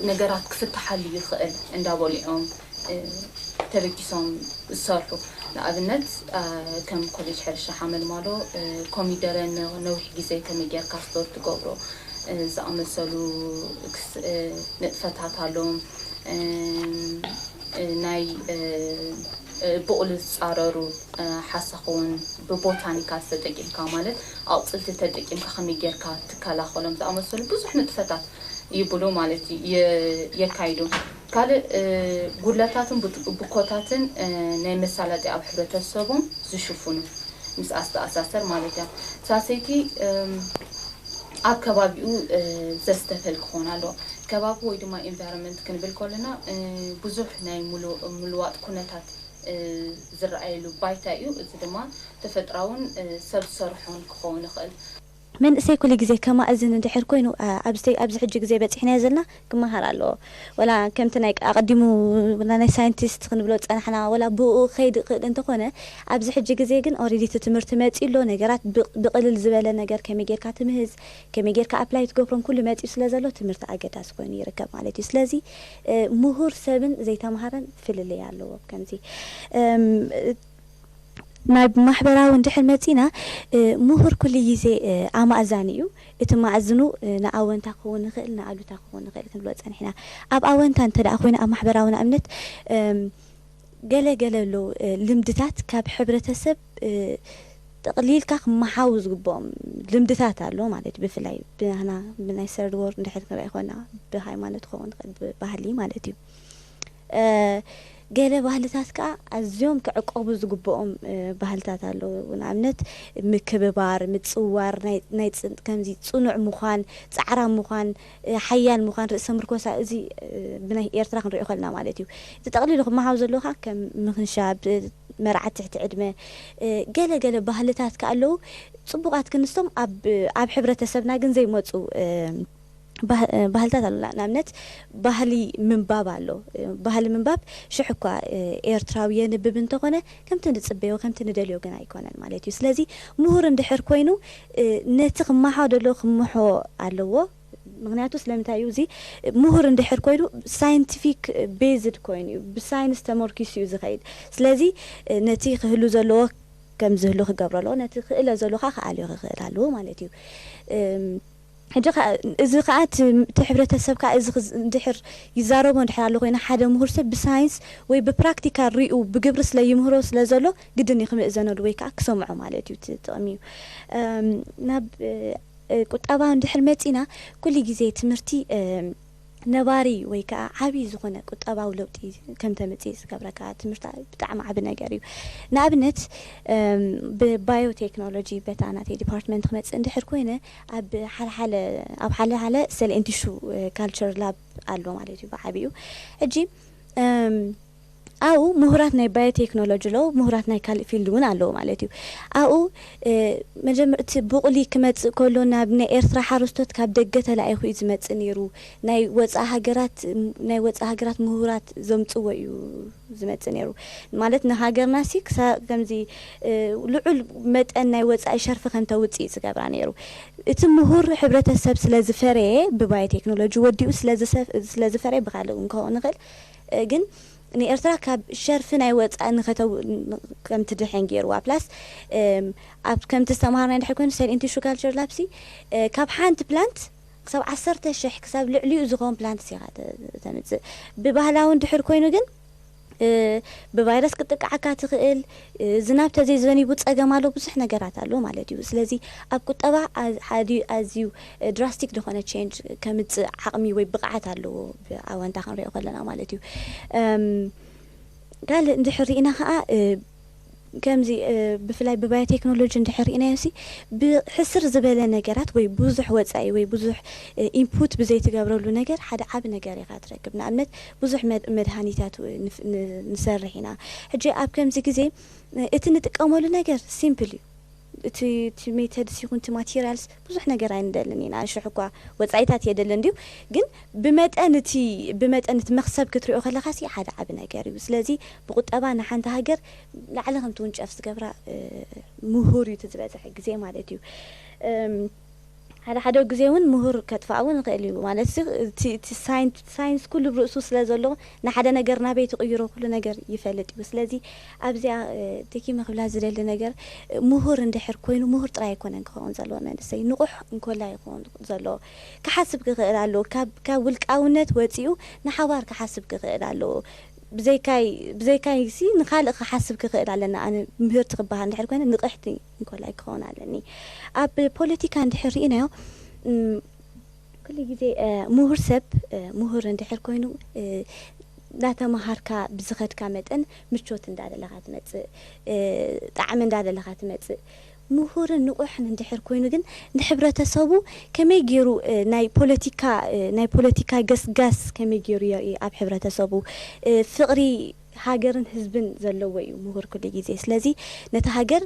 ነገራት ክፍትሓሉ ይኽእል እንዳበሉ እዮም ተበጊሶም ዝሰርሑ። ንኣብነት ከም ኮሌጅ ሕርሻ ሓመልማሎ ኮሚደረ ነዊሕ ግዜ ከመይ ጌርካ ስቶር ትገብሮ ዝኣመሰሉ ንጥፈታት ኣለዎም። ናይ ብቑሉ ዝፃረሩ ሓሳኹ እውን ብቦታኒካል ተጠቂምካ ማለት ኣቑፅልቲ ተጠቂምካ ከመይ ጌርካ ትከላኸሎም ዝኣመሰሉ ብዙሕ ንጥፈታት ይብሉ ማለት የካይዱ። ካልእ ጉድለታትን ብኮታትን ናይ መሳለጢ ኣብ ሕብረተሰቦም ዝሽፍኑ ምስ ኣስተኣሳሰር ማለት እያ። ሳሰይቲ ኣብ ከባቢኡ ዘስተፈል ክኾን ኣለዎ። ከባቢ ወይ ድማ ኢንቫይሮንመንት ክንብል ከለና ብዙሕ ናይ ምልዋጥ ኩነታት ዝረኣየሉ ባይታ እዩ። እዚ ድማ ተፈጥራውን ሰብ ዝሰርሖን ክኸውን ይኽእል። መንእሰይ ኩሉ ግዜ ከማእዝን እንድሕር ኮይኑ ኣብዚ ሕጂ ግዜ በፂሕናዮ ዘለና ክመሃር ኣለዎ። ወላ ከምቲ ናይ ኣቐዲሙ ናይ ሳይንቲስት ክንብሎ ዝፀናሕና ወላ ብኡ ክኸይድ ይኽእል እንተኾነ ኣብዚ ሕጂ ግዜ ግን ኦሬዲ እቲ ትምህርቲ መፂኡ ኣሎ። ነገራት ብቕልል ዝበለ ነገር ከመይ ጌርካ ትምህዝ ከመይ ጌርካ ኣፕላይ ትገብሮም ኩሉ መፂኡ ስለ ዘሎ ትምህርቲ ኣገዳሲ ኮይኑ ይርከብ ማለት እዩ። ስለዚ ምሁር ሰብን ዘይተምሃረን ፍልልይ ኣለዎ። ከምዚ ናብ ማሕበራዊ እንድሕር መፂና ምሁር ኩሉ ግዜ ኣማእዛኒ እዩ። እቲ ማእዝኑ ንኣወንታ ክኸውን ይኽእል ንኣሉታ ክኸውን ይኽእል ክንብሎ ፀኒሕና። ኣብ ኣወንታ እንተ ደኣ ኮይኑ ኣብ ማሕበራዊ ንኣብነት ገለ ገለ ኣለዉ ልምድታት ካብ ሕብረተሰብ ጠቕሊልካ ክመሓው ዝግብኦም ልምድታት ኣሎ ማለት እዩ። ብፍላይ ብናህና ብናይ ሰርድ ወርልድ እንድሕር ክንሪኦ ይኾና ብሃይማኖት ክኸውን ይኽእል ብባህሊ ማለት እዩ። ገለ ባህልታት ከኣ ኣዝዮም ክዕቆቡ ዝግብኦም ባህልታት ኣለዉ። ንኣብነት ምክብባር፣ ምጽውዋር፣ ናይ ከምዚ ጽኑዕ ምዃን፣ ጻዕራም ምዃን፣ ሓያል ምዃን፣ ርእሰ ምርኮሳ፣ እዚ ብናይ ኤርትራ ክንሪኦ ከለና ማለት እዩ። እቲ ጠቕሊሉ ክመሃው ዘለዎ ከኣ ከም ምኽንሻብ፣ መርዓ ትሕቲ ዕድመ፣ ገለ ገለ ባህልታት ከኣ ኣለዉ። ጽቡቓት ክንስቶም ኣብ ሕብረተሰብና ግን ዘይመጹ ባህልታት ኣሉና። ንኣብነት ባህሊ ምንባብ ኣሎ። ባህሊ ምንባብ ሽሕ እኳ ኤርትራዊ የንብብ እንተኾነ ከምቲ ንጽበዮ ከምቲ ንደልዮ ግን ኣይኮነን ማለት እዩ። ስለዚ ምሁር እንድሕር ኮይኑ ነቲ ክመሓ ደሎ ክምሖ ኣለዎ። ምክንያቱ ስለምንታይ እዩ እዚ ምሁር እንድሕር ኮይኑ ሳይንቲፊክ ቤዝድ ኮይኑ እዩ፣ ብሳይንስ ተመርኪሱ እዩ ዝኸይድ። ስለዚ ነቲ ክህሉ ዘለዎ ከም ዝህሉ ክገብሮ ኣለዎ፣ ነቲ ክእለ ዘሎ ከዓ ክኣልዮ ክኽእል ኣለዎ ማለት እዩ። ሕጂ እዚ ከዓ እቲ ሕብረተሰብ ከዓ እዚ እንድሕር ይዛረቦ እንድሕር ኣሎ ኮይኑ ሓደ ምሁር ሰብ ብሳይንስ ወይ ብፕራክቲካል ሪኡ ብግብሪ ስለ ይምህሮ ስለ ዘሎ ግድን እዩ ክምእዘነሉ ወይ ከዓ ክሰምዖ ማለት እዩ። እቲ ጥቕሚ እዩ። ናብ ቁጠባ እንድሕር መፂና ኩሉ ግዜ ትምህርቲ ነባሪ ወይ ከዓ ዓብዪ ዝኾነ ቁጠባዊ ለውጢ ከም ተምፅእ ዝገብረካ ትምህርቲ ብጣዕሚ ዓቢ ነገር እዩ። ንኣብነት ብባዮቴክኖሎጂ በታ ናተይ ዲፓርትመንት ክመፅእ እንድሕር ኮይነ ኣብ ሓለሓለ ኣብ ሓለሓለ ሰለኤንቲሹ ካልቸር ላብ ኣሎ ማለት እዩ ብዓብዩ። ሕጂ ኣብኡ ምሁራት ናይ ባዮቴክኖሎጂ ኣለዉ፣ ምሁራት ናይ ካልእ ፊልድ እውን ኣለዉ ማለት እዩ። ኣብኡ መጀመርቲ ብቑሊ ክመፅእ ከሎ ናብ ናይ ኤርትራ ሓረስቶት ካብ ደገ ተላኢኹ እዩ ዝመፅእ ነይሩ። ናይ ወፃኢ ሃገራት ናይ ወፃኢ ሃገራት ምሁራት ዘምፅዎ እዩ ዝመፅእ ነይሩ። ማለት ንሃገርና ሲ ክሳብ ከምዚ ልዑል መጠን ናይ ወፃኢ ሸርፊ ከም ተውፅእ እዩ ዝገብራ ነይሩ። እቲ ምሁር ሕብረተሰብ ስለ ዝፈረየ ብባዮቴክኖሎጂ ወዲኡ ስለ ዝፈረየ ብካልእ እውን ክኸውን ይኽእል ግን ንኤርትራ ካብ ሸርፊ ናይ ወፃኢ ንኸተው ከም ትድሕን ገይርዋ ፕላስ ኣብ ከምቲ ዝተምሃርና እንድሕር ኮይኑ ሰል ኢንቲሹ ካልቸር ላብሲ ካብ ሓንቲ ፕላንት ክሳብ ዓሰርተ ሽሕ ክሳብ ልዕሊኡ ዝኸውን ፕላንትስ ኢኻ ተምፅእ። ብባህላዊ እንድሕር ኮይኑ ግን ብቫይረስ ክጥቃዓካ ትኽእል። ዝናብ ተዘይዘኒቡ ፀገም ኣሎ፣ ብዙሕ ነገራት ኣሎ ማለት እዩ። ስለዚ ኣብ ቁጠባ ኣዝዩ ድራስቲክ ዝኾነ ቼንጅ ከምፅእ ዓቕሚ ወይ ብቕዓት ኣለዎ ብኣወንታ ክንሪኦ ከለና ማለት እዩ። ካልእ እንድሕር ርኢና ከዓ ከምዚ ብፍላይ ብባዮቴክኖሎጂ እንድሕር ርኢናዮ ሲ ብሕስር ዝበለ ነገራት ወይ ብዙሕ ወፃኢ ወይ ብዙሕ ኢንፑት ብዘይትገብረሉ ነገር ሓደ ዓቢ ነገር ኢኻ ትረክብ። ንኣብነት ብዙሕ መድሃኒታት ንሰርሕ ኢና። ሕጂ ኣብ ከምዚ ግዜ እቲ ንጥቀመሉ ነገር ሲምፕል እዩ። እቲ እቲ ሜተድስ ይኹን እቲ ማቴሪያልስ ብዙሕ ነገር ኣይንደልን ኢና። ሽሕ እኳ ወፃኢታት የደልን ድዩ ግን ብመጠን እቲ ብመጠን እቲ መኽሰብ ክትሪኦ ከለኻ ሲ ሓደ ዓቢ ነገር እዩ። ስለዚ ብቁጠባ ንሓንቲ ሃገር ላዕሊ ከም ትውንጨፍ ዝገብራ ምሁር እዩ እቲ ዝበዝሐ ግዜ ማለት እዩ። ሓደ ሓደ ግዜ እውን ምሁር ከጥፋእ እውን ይኽእል እዩ ማለት እቲ ሳይንስ ኩሉ ብርእሱ ስለ ዘሎ ንሓደ ነገር ናበይ ትቕይሮ ኩሉ ነገር ይፈልጥ እዩ። ስለዚ ኣብዚኣ ደኪመ ክብላ ዝደሊ ነገር ምሁር እንድሕር ኮይኑ ምሁር ጥራይ ኣይኮነን ክኸውን ዘለዎ መንእሰይ ንቑሕ እንኮላይ ይኸውን ዘለዎ ክሓስብ ክኽእል ኣለዎ። ካብ ውልቃውነት ወፂኡ ንሓባር ክሓስብ ክኽእል ኣለዎ። ብዘይካይ ብዘይካይ ሲ ንኻልእ ክሓስብ ክኽእል ኣለና። ኣነ ምህርቲ ክበሃል እንድሕር ኮይነ ንቕሕቲ እንኮላይ ክኸውን ኣለኒ። ኣብ ፖለቲካ እንድሕር ርኢናዮ ኩሉ ግዜ ምሁር ሰብ ምሁር እንድሕር ኮይኑ እንዳተምሃርካ ብዝኸድካ መጠን ምቾት እንዳደለኻ ትመፅእ፣ ጣዕሚ እንዳደለኻ ትመፅእ። ምሁርን ንቑሕን እንድሕር ኮይኑ ግን ንሕብረተሰቡ ከመይ ገይሩ ናይ ፖለቲካ ናይ ፖለቲካ ገስጋስ ከመይ ገይሩ የርኢ ኣብ ሕብረተሰቡ ፍቕሪ ሃገርን ህዝብን ዘለዎ እዩ ምሁር ኩሉ ግዜ። ስለዚ ነቲ ሃገር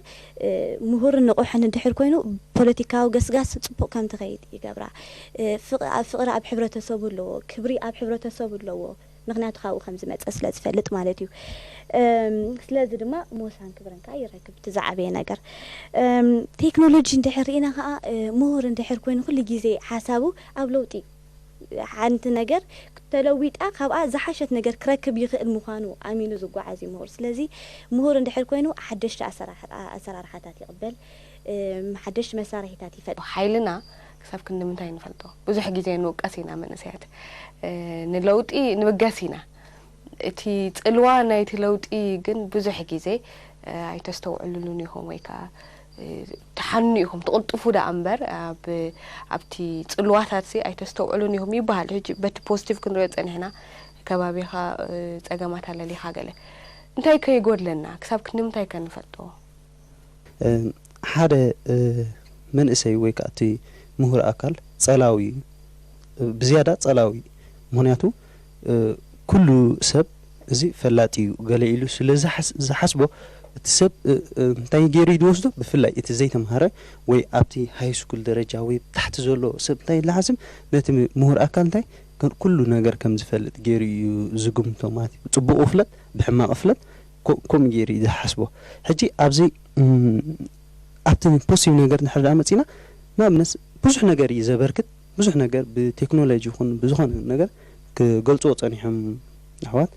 ምሁርን ንቑሕን እንድሕር ኮይኑ ፖለቲካዊ ገስጋስ ፅቡቕ ከም ትኸይድ ይገብራ። ፍቕሪ ኣብ ሕብረተሰቡ ኣለዎ፣ ክብሪ ኣብ ሕብረተሰቡ ኣለዎ። ምክንያቱ ካብኡ ከም ዝመፀ ስለ ዝፈልጥ ማለት እዩ። ስለዚ ድማ ሞሳን ክብርን ከዓ ይረክብ እቲ ዝዓበየ ነገር። ቴክኖሎጂ እንድሕር ርኢና ከዓ ምሁር እንድሕር ኮይኑ ኩሉ ግዜ ሓሳቡ ኣብ ለውጢ ሓንቲ ነገር ተለዊጣ ካብኣ ዝሓሸት ነገር ክረክብ ይኽእል ምዃኑ ኣሚኑ ዝጓዓዝ እዩ ምሁር። ስለዚ ምሁር እንድሕር ኮይኑ ሓደሽቲ ኣሰራርሓታት ይቕበል፣ ሓደሽቲ መሳርሒታት ይፈጥር። ሓይልና ክሳብ ክንዲ ምንታይ ንፈልጦ? ብዙሕ ግዜ ንውቀስ ኢና መንእሰያት። ንለውጢ ንብገስ ኢና። እቲ ጽልዋ ናይቲ ለውጢ ግን ብዙሕ ግዜ ኣይተስተውዕልሉን ኢኹም ወይ ከዓ ትሓኑ ኢኹም። ትቕልጥፉ ደኣ እምበር ኣብቲ ጽልዋታት ኣይተስተውዕሉን ኢኹም ይበሃል። ሕጂ በቲ ፖዚቲቭ ክንሪኦ ጸኒሕና ከባቢኻ ጸገማት ኣለሊኻ ገለ እንታይ ከይጎድለና ክሳብ ክንዲ ምንታይ ከ ንፈልጦ? ሓደ መንእሰይ ወይ ከዓ እቲ ምሁር ኣካል ጸላዊ እዩ፣ ብዝያዳ ጸላዊ እዩ። ምክንያቱ ኩሉ ሰብ እዚ ፈላጥ እዩ ገለ ኢሉ ስለ ዝሓስቦ እቲ ሰብ እንታይ ገይሩ እዩ ዝወስዶ? ብፍላይ እቲ ዘይተምሃረ ወይ ኣብቲ ሃይ ስኩል ደረጃ ወይ ታሕቲ ዘሎ ሰብ እንታይ ይለሓስብ ነቲ ምሁር ኣካል እንታይ ኩሉ ነገር ከም ዝፈልጥ ገይሩ እዩ ዝግምቶ ማለት እዩ። ብፅቡቕ ፍለጥ ብሕማቕ ፍለጥ ከምኡ ገይሩ እዩ ዝሓስቦ። ሕጂ ኣብዚ ኣብቲ ፖዚቲቭ ነገር እንድሕር ደኣ መፂና ንኣብነት ብዙሕ ነገር እዩ ዘበርክት፣ ብዙሕ ነገር ብቴክኖሎጂ ይኹን ብዝኾነ ነገር ክገልፅዎ ፀኒሖም ኣሕዋት።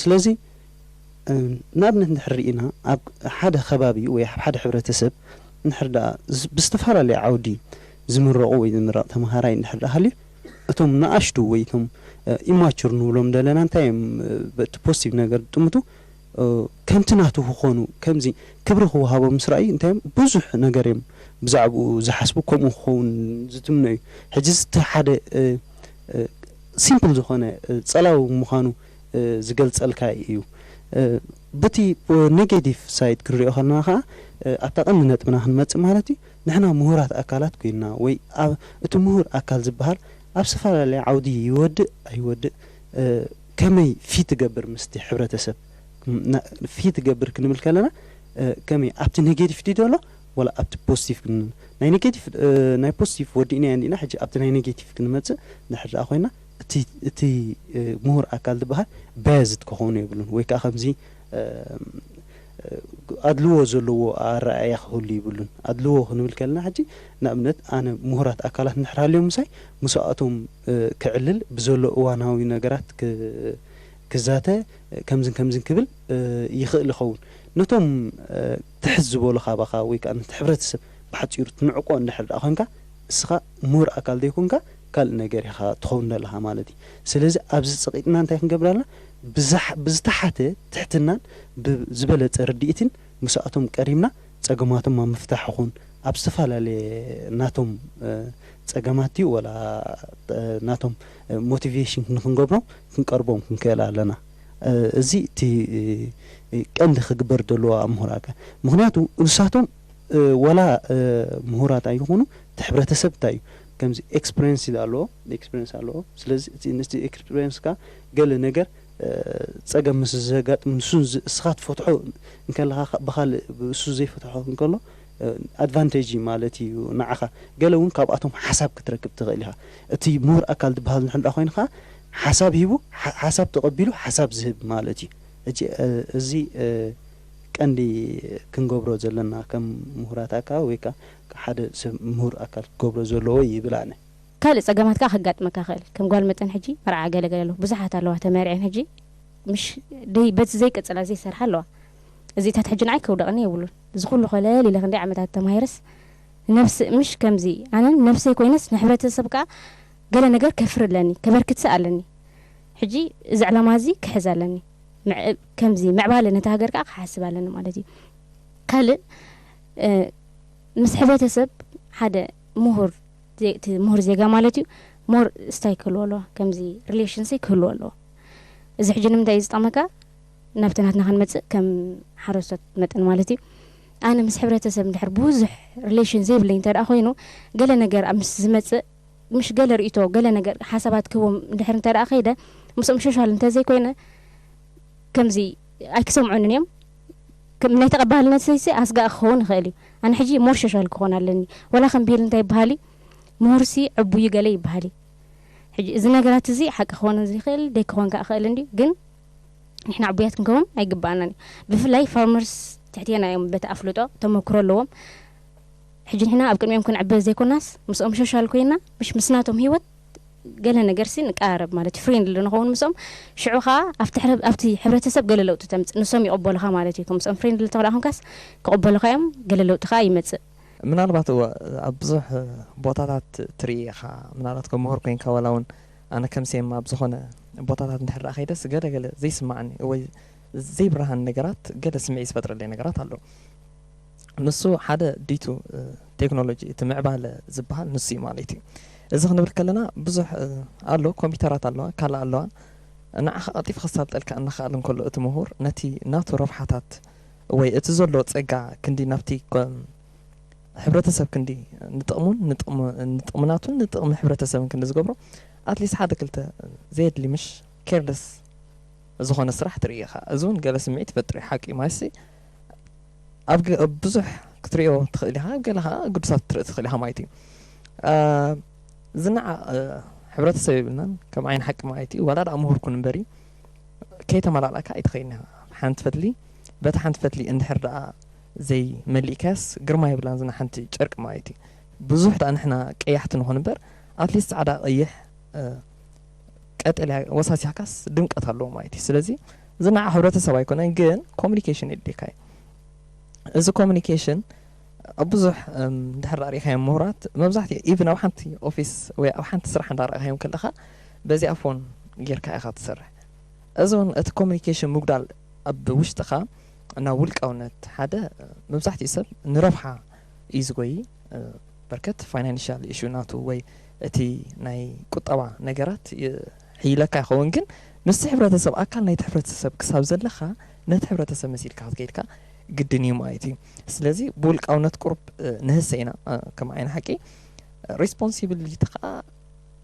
ስለዚ ንኣብነት እንድሕር ርኢና ኣብ ሓደ ከባቢ ወይ ኣብ ሓደ ሕብረተሰብ እንድሕር ደኣ ብዝተፈላለየ ዓውዲ ዝምረቑ ወይ ዝምረቕ ተምሃራይ እንድሕር ደኣ ሃልዩ እቶም ንኣሽቱ ወይ እቶም ኢማቹር ንብሎም ዘለና እንታይ እዮም በቲ ፖዚቲቭ ነገር ዝጥምቱ ከምቲ ናቱ ክኾኑ ከምዚ ክብሪ ክወሃቦም ምስ ረኣዩ እንታይ እዮም ብዙሕ ነገር እዮም ብዛዕባኡ ዝሓስቡ ከምኡ ክኸውን ዝትምነዩ። ሕጂ እዚ ሓደ ሲምፕል ዝኾነ ጸላዊ ምዃኑ ዝገልጸልካ እዩ። ብቲ ኔጌቲቭ ሳይድ ክንሪኦ ከለና ከዓ ኣብታ ቀንዲ ነጥብና ክንመጽእ ማለት እዩ። ንሕና ምሁራት ኣካላት ኮይንና ወይ እቲ ምሁር ኣካል ዝበሃል ኣብ ዝተፈላለየ ዓውዲ ይወድእ ኣይወድእ ከመይ ፊት ይገብር ምስቲ ሕብረተሰብ ፊት ይገብር ክንብል ከለና ከመይ ኣብቲ ኔጌቲቭ ድዩ ዘሎ ወላ ኣብቲ ፖዚቲቭ ክንብል ናይ ኔጌቲቭ ናይ ፖዚቲቭ ወዲእና እንዲና ሕጂ ኣብቲ ናይ ኔጌቲቭ ክንመፅእ ንድሕር ደኣ ኮይና እቲ ምሁር ኣካል ዝበሃል ባያዝድ ክኸውን የብሉን ወይ ከዓ ከምዚ ኣድልዎ ዘለዎ ኣረኣእያ ክህሉ ይብሉን። ኣድልዎ ክንብል ከለና ሕጂ ንኣብነት ኣነ ምሁራት ኣካላት እንድሕር ሃልዮም ምሳይ ምስኣቶም ክዕልል ብዘሎ እዋናዊ ነገራት ክዛተ ከምዝን ከምዝን ክብል ይኽእል ይኸውን። ነቶም ትሕት ዝበሉ ካባኻ ወይ ከዓ ነቲ ሕብረተሰብ ብሓፂሩ ትንዕቆ እንድሕር ደኣ ኮንካ እስኻ ምሁር ኣካል ዘይኮንካ ካልእ ነገር ኢኻ ትኸውን ዘለኻ ማለት እዩ። ስለዚ ኣብዚ ፀቒጥና እንታይ ክንገብር ኣለና? ብዝተሓተ ትሕትናን ብዝበለፀ ርድኢትን ምስኣቶም ቀሪብና ፀገማቶም ኣብ ምፍታሕ ይኹን ኣብ ዝተፈላለየ ናቶም ፀገማት እዩ ወላ ናቶም ሞቲቬሽን ንክንገብሮም ክንቀርቦም ክንክእል ኣለና። እዚ እቲ ቀንዲ ክግበር ዘለዎ ኣብ ምሁር ኣካል ምክንያቱ ንሳቶም ወላ ምሁራት ኣይኾኑ እቲ ሕብረተሰብ እንታይ እዩ ከምዚ ኤክስፐሪንስ ኣለዎ ኤክስፐሪንስ ኣለዎ ስለዚ እቲ ኤክስፐሪንስ ካ ገለ ነገር ፀገም ምስ ዘጋጥም ንሱ እስኻ ትፈትሖ እንከለኻ ብኻልእ እሱ ዘይፈትሖ እንከሎ ኣድቫንቴጅ ማለት እዩ ንዓኻ ገለ እውን ካብኣቶም ሓሳብ ክትረክብ ትኽእል ኢኻ እቲ ምሁር ኣካል ዝበሃል ንሕንዳ ኮይኑ ከዓ ሓሳብ ሂቡ ሓሳብ ተቐቢሉ ሓሳብ ዝህብ ማለት እዩ እዚ ቀንዲ ክንገብሮ ዘለና ከም ምሁራት ኣካል ወይ ከዓ ሓደ ሰብ ምሁር ኣካል ክገብሮ ዘለዎ ይብል ኣነ። ካልእ ጸገማት ከኣ ከጋጥመካ ይኽእል። ከም ጓል መጠን ሕጂ መርዓ ገለ ገለ ኣለዉ። ብዙሓት ኣለዋ ተመርዕየን ሕጂ ምሽ ደይ በቲ ዘይቅጽላ ዘይሰርሓ ኣለዋ። እዚታት ሕጂ ንዓይ ከውደቐኒ የብሉን። እዚ ኩሉ ኮለል ኢለ ክንደይ ዓመታት ተማሂረስ ነብስ ምሽ ከምዚ ኣነን ነብሰይ ኮይነስ ንሕብረተሰብ ከኣ ገለ ነገር ከፍሪ ኣለኒ፣ ከበርክትሲ ኣለኒ። ሕጂ እዚ ዕላማ እዚ ክሕዝ ኣለኒ። ከምዚ ምዕባለ ነታ ሃገር ከኣ ክሓስብ ኣለኒ ማለት እዩ። ካልእ ምስ ሕብረተሰብ ሓደ ምሁር እቲ ምሁር ዜጋ ማለት እዩ ሞር ስታይ ክህልዎ ኣለዎ ከምዚ ሪሌሽንሲ ክህልዎ ኣለዎ እዚ ሕጂ ንምንታይ እዩ ዝጠቕመካ ናብቲ ናትና ክንመፅእ ከም ሓረስቶት መጠን ማለት እዩ ኣነ ምስ ሕብረተሰብ እንድሕር ብዙሕ ሪሌሽን ዘይብለይ እንተ ደኣ ኮይኑ ገለ ነገር ኣብ ምስ ዝመፅእ ምሽ ገለ ርእቶ ገለ ነገር ሓሳባት ክህቦም እንድሕር እንተ ደኣ ከይደ ምስኦም ሸሻል እንተ ዘይኮይነ ከምዚ ኣይክሰምዑንን እዮም ከም ናይ ተቐባልነት ሰይሲ ኣስጋእ ክኸውን ይኽእል እዩ ኣነ ሕጂ ሞር ሸሻል ክኾን ኣለኒ ወላ ከም ብሂል እንታይ ይበሃል እዩ ምሁርሲ ዕቡዩ ገለ ይበሃል እዩ ሕጂ እዚ ነገራት እዚ ሓቂ ክኾን ዝኽእል ደይ ክኾን ከዓ ክእል እንድዩ ግን ንሕና ዕቡያት ክንከውን ኣይግባኣናን እዩ ብፍላይ ፋርመርስ ትሕቴና እዮም በቲ ኣፍልጦ ተመክሮ ኣለዎም ሕጂ ንሕና ኣብ ቅድሚኦም ክንዕበ ዘይኮናስ ምስኦም ሸሻል ኮይና ምሽ ምስናቶም ህይወት ገለ ነገርሲ ንቀራረብ ማለት ፍሬንድሊ ንኸውን ምስኦም ሽዑ ከዓ ኣብቲ ሕብረተሰብ ገለ ለውጢ ተምፅእ ንሶም ይቕበሉኻ ማለት እዩ ምስኦም ፍሬንድሊ ተኽዳ ኮንካስ ክቕበሉኻ እዮም ገለ ለውጢ ከዓ ይመፅእ ምናልባት እወ ኣብ ብዙሕ ቦታታት ትርኢ ኢኻ ምናልባት ከም ምሁር ኮይንካ ዋላ እውን ኣነ ከም ሴማ ኣብ ዝኾነ ቦታታት እንድሕር ደኣ ከይደስ ገለ ገለ ዘይስማዓኒ ወይ ዘይብርሃኒ ነገራት ገለ ስምዒት ዝፈጥረለይ ነገራት ኣሎ። ንሱ ሓደ ዲቱ ቴክኖሎጂ እቲ ምዕባለ ዝበሃል ንሱ እዩ ማለት እዩ። እዚ ክንብል ከለና ብዙሕ ኣሎ፣ ኮምፒውተራት ኣለዋ፣ ካልእ ኣለዋ። ንዓኻ ቀልጢፉ ከሳልጠልካ እናኸኣለ እንከሎ፣ እቲ ምሁር ነቲ ናቱ ረብሓታት ወይ እቲ ዘሎ ጸጋ ክንዲ ናብቲ ኮ-፣ ሕብረተሰብ ክንዲ ንጥቕሙን ንጥቕሙ-፣ ንጥቕሚ ናቱን ንጥቕሚ ሕብረተሰብን ክንዲ ዝገብሮ፣ ኣትሊስት ሓደ ክልተ ዘየድሊ ምሽ ኬርለስ ዝኾነ ስራሕ ትርኢ ኢኻ። እዚ እውን ገለ ስምዒት ይፈጥር እዩ። ሓቂ ማይሲ ኣብ ገ-፣ ኣብ ብዙሕ ክትሪኦ ትኽእል ኢኻ፣ ኣብ ገለ ኸዓ ግዱሳት ክትርኢ ትኽእል ኢኻ ማለት እዩ። አ፣ ዝነዓ፣ አ፣ ሕብረተሰብ የብልናን፣ ከም ዓይኒ ሓቂ ማለት እዩ። ዋላ ደኣ ምሁር ኩን እምበሪ፣ ከይተመላላእካ ኣይትኸይድን ኢኻ። ሓንቲ ፈትሊ፣ በታ ሓንቲ ፈትሊ እንድሕር ደኣ ዘይመሊእካስ ግርማ የብላን ዝና ሓንቲ ጨርቂ ማለት እዩ። ብዙሕ ደኣ ንሕና ቀያሕቲ ንኾን እምበር፣ ኣትሊስት ጻዕዳ ቀይሕ፣ አ፣ ቀጠልያ ወሳሲኽካስ ድምቀት ኣለዎ ማለት እዩ። ስለዚ ዝነዓ ሕብረተሰብ ኣይኮነን፣ ግን ኮሚኒኬሽን የድልየካ እዩ። እዚ ኮሚኒኬሽን ኣብ ብዙሕ፣ እም፣ እንድሕር ርኢኻዮም ምሁራት፣ መብዛሕትኡ ኢቭን ኣብ ሓንቲ ኦፊስ ወይ ኣብ ሓንቲ ስራሕ እንዳረኣኻዮም ከለኻ፣ በዚኣ ፎን ጌርካ ኢኻ ትሰርሕ። እዚ እውን እቲ ኮሚኒኬሽን ምጉዳል ኣብ ውሽጥኻ ናብ ውልቃውነት ሓደ፣ መብዛሕትኡ ሰብ ንረብሓ እዩ ዝጎይ። በርከት ፋይናንሻል ኢሹ ናቱ ወይ እቲ ናይ ቁጠባ ነገራት ይ-፣ ይሕይለካ ይኸውን፣ ግን ምስቲ ሕብረተሰብ ኣካል ናይቲ ሕብረተሰብ ክሳብ ዘለኻ ነቲ ሕብረተሰብ መሲልካ ክትከይድካ ግድን እዩ ማለት እዩ። ስለዚ ብውልቃውነት ቁሩብ፣ እ፣ ንህሰ ኢና፣ እ፣ ከም ዓይኒ ሓቂ። ሪስፖንሲቢሊቲ ከዓ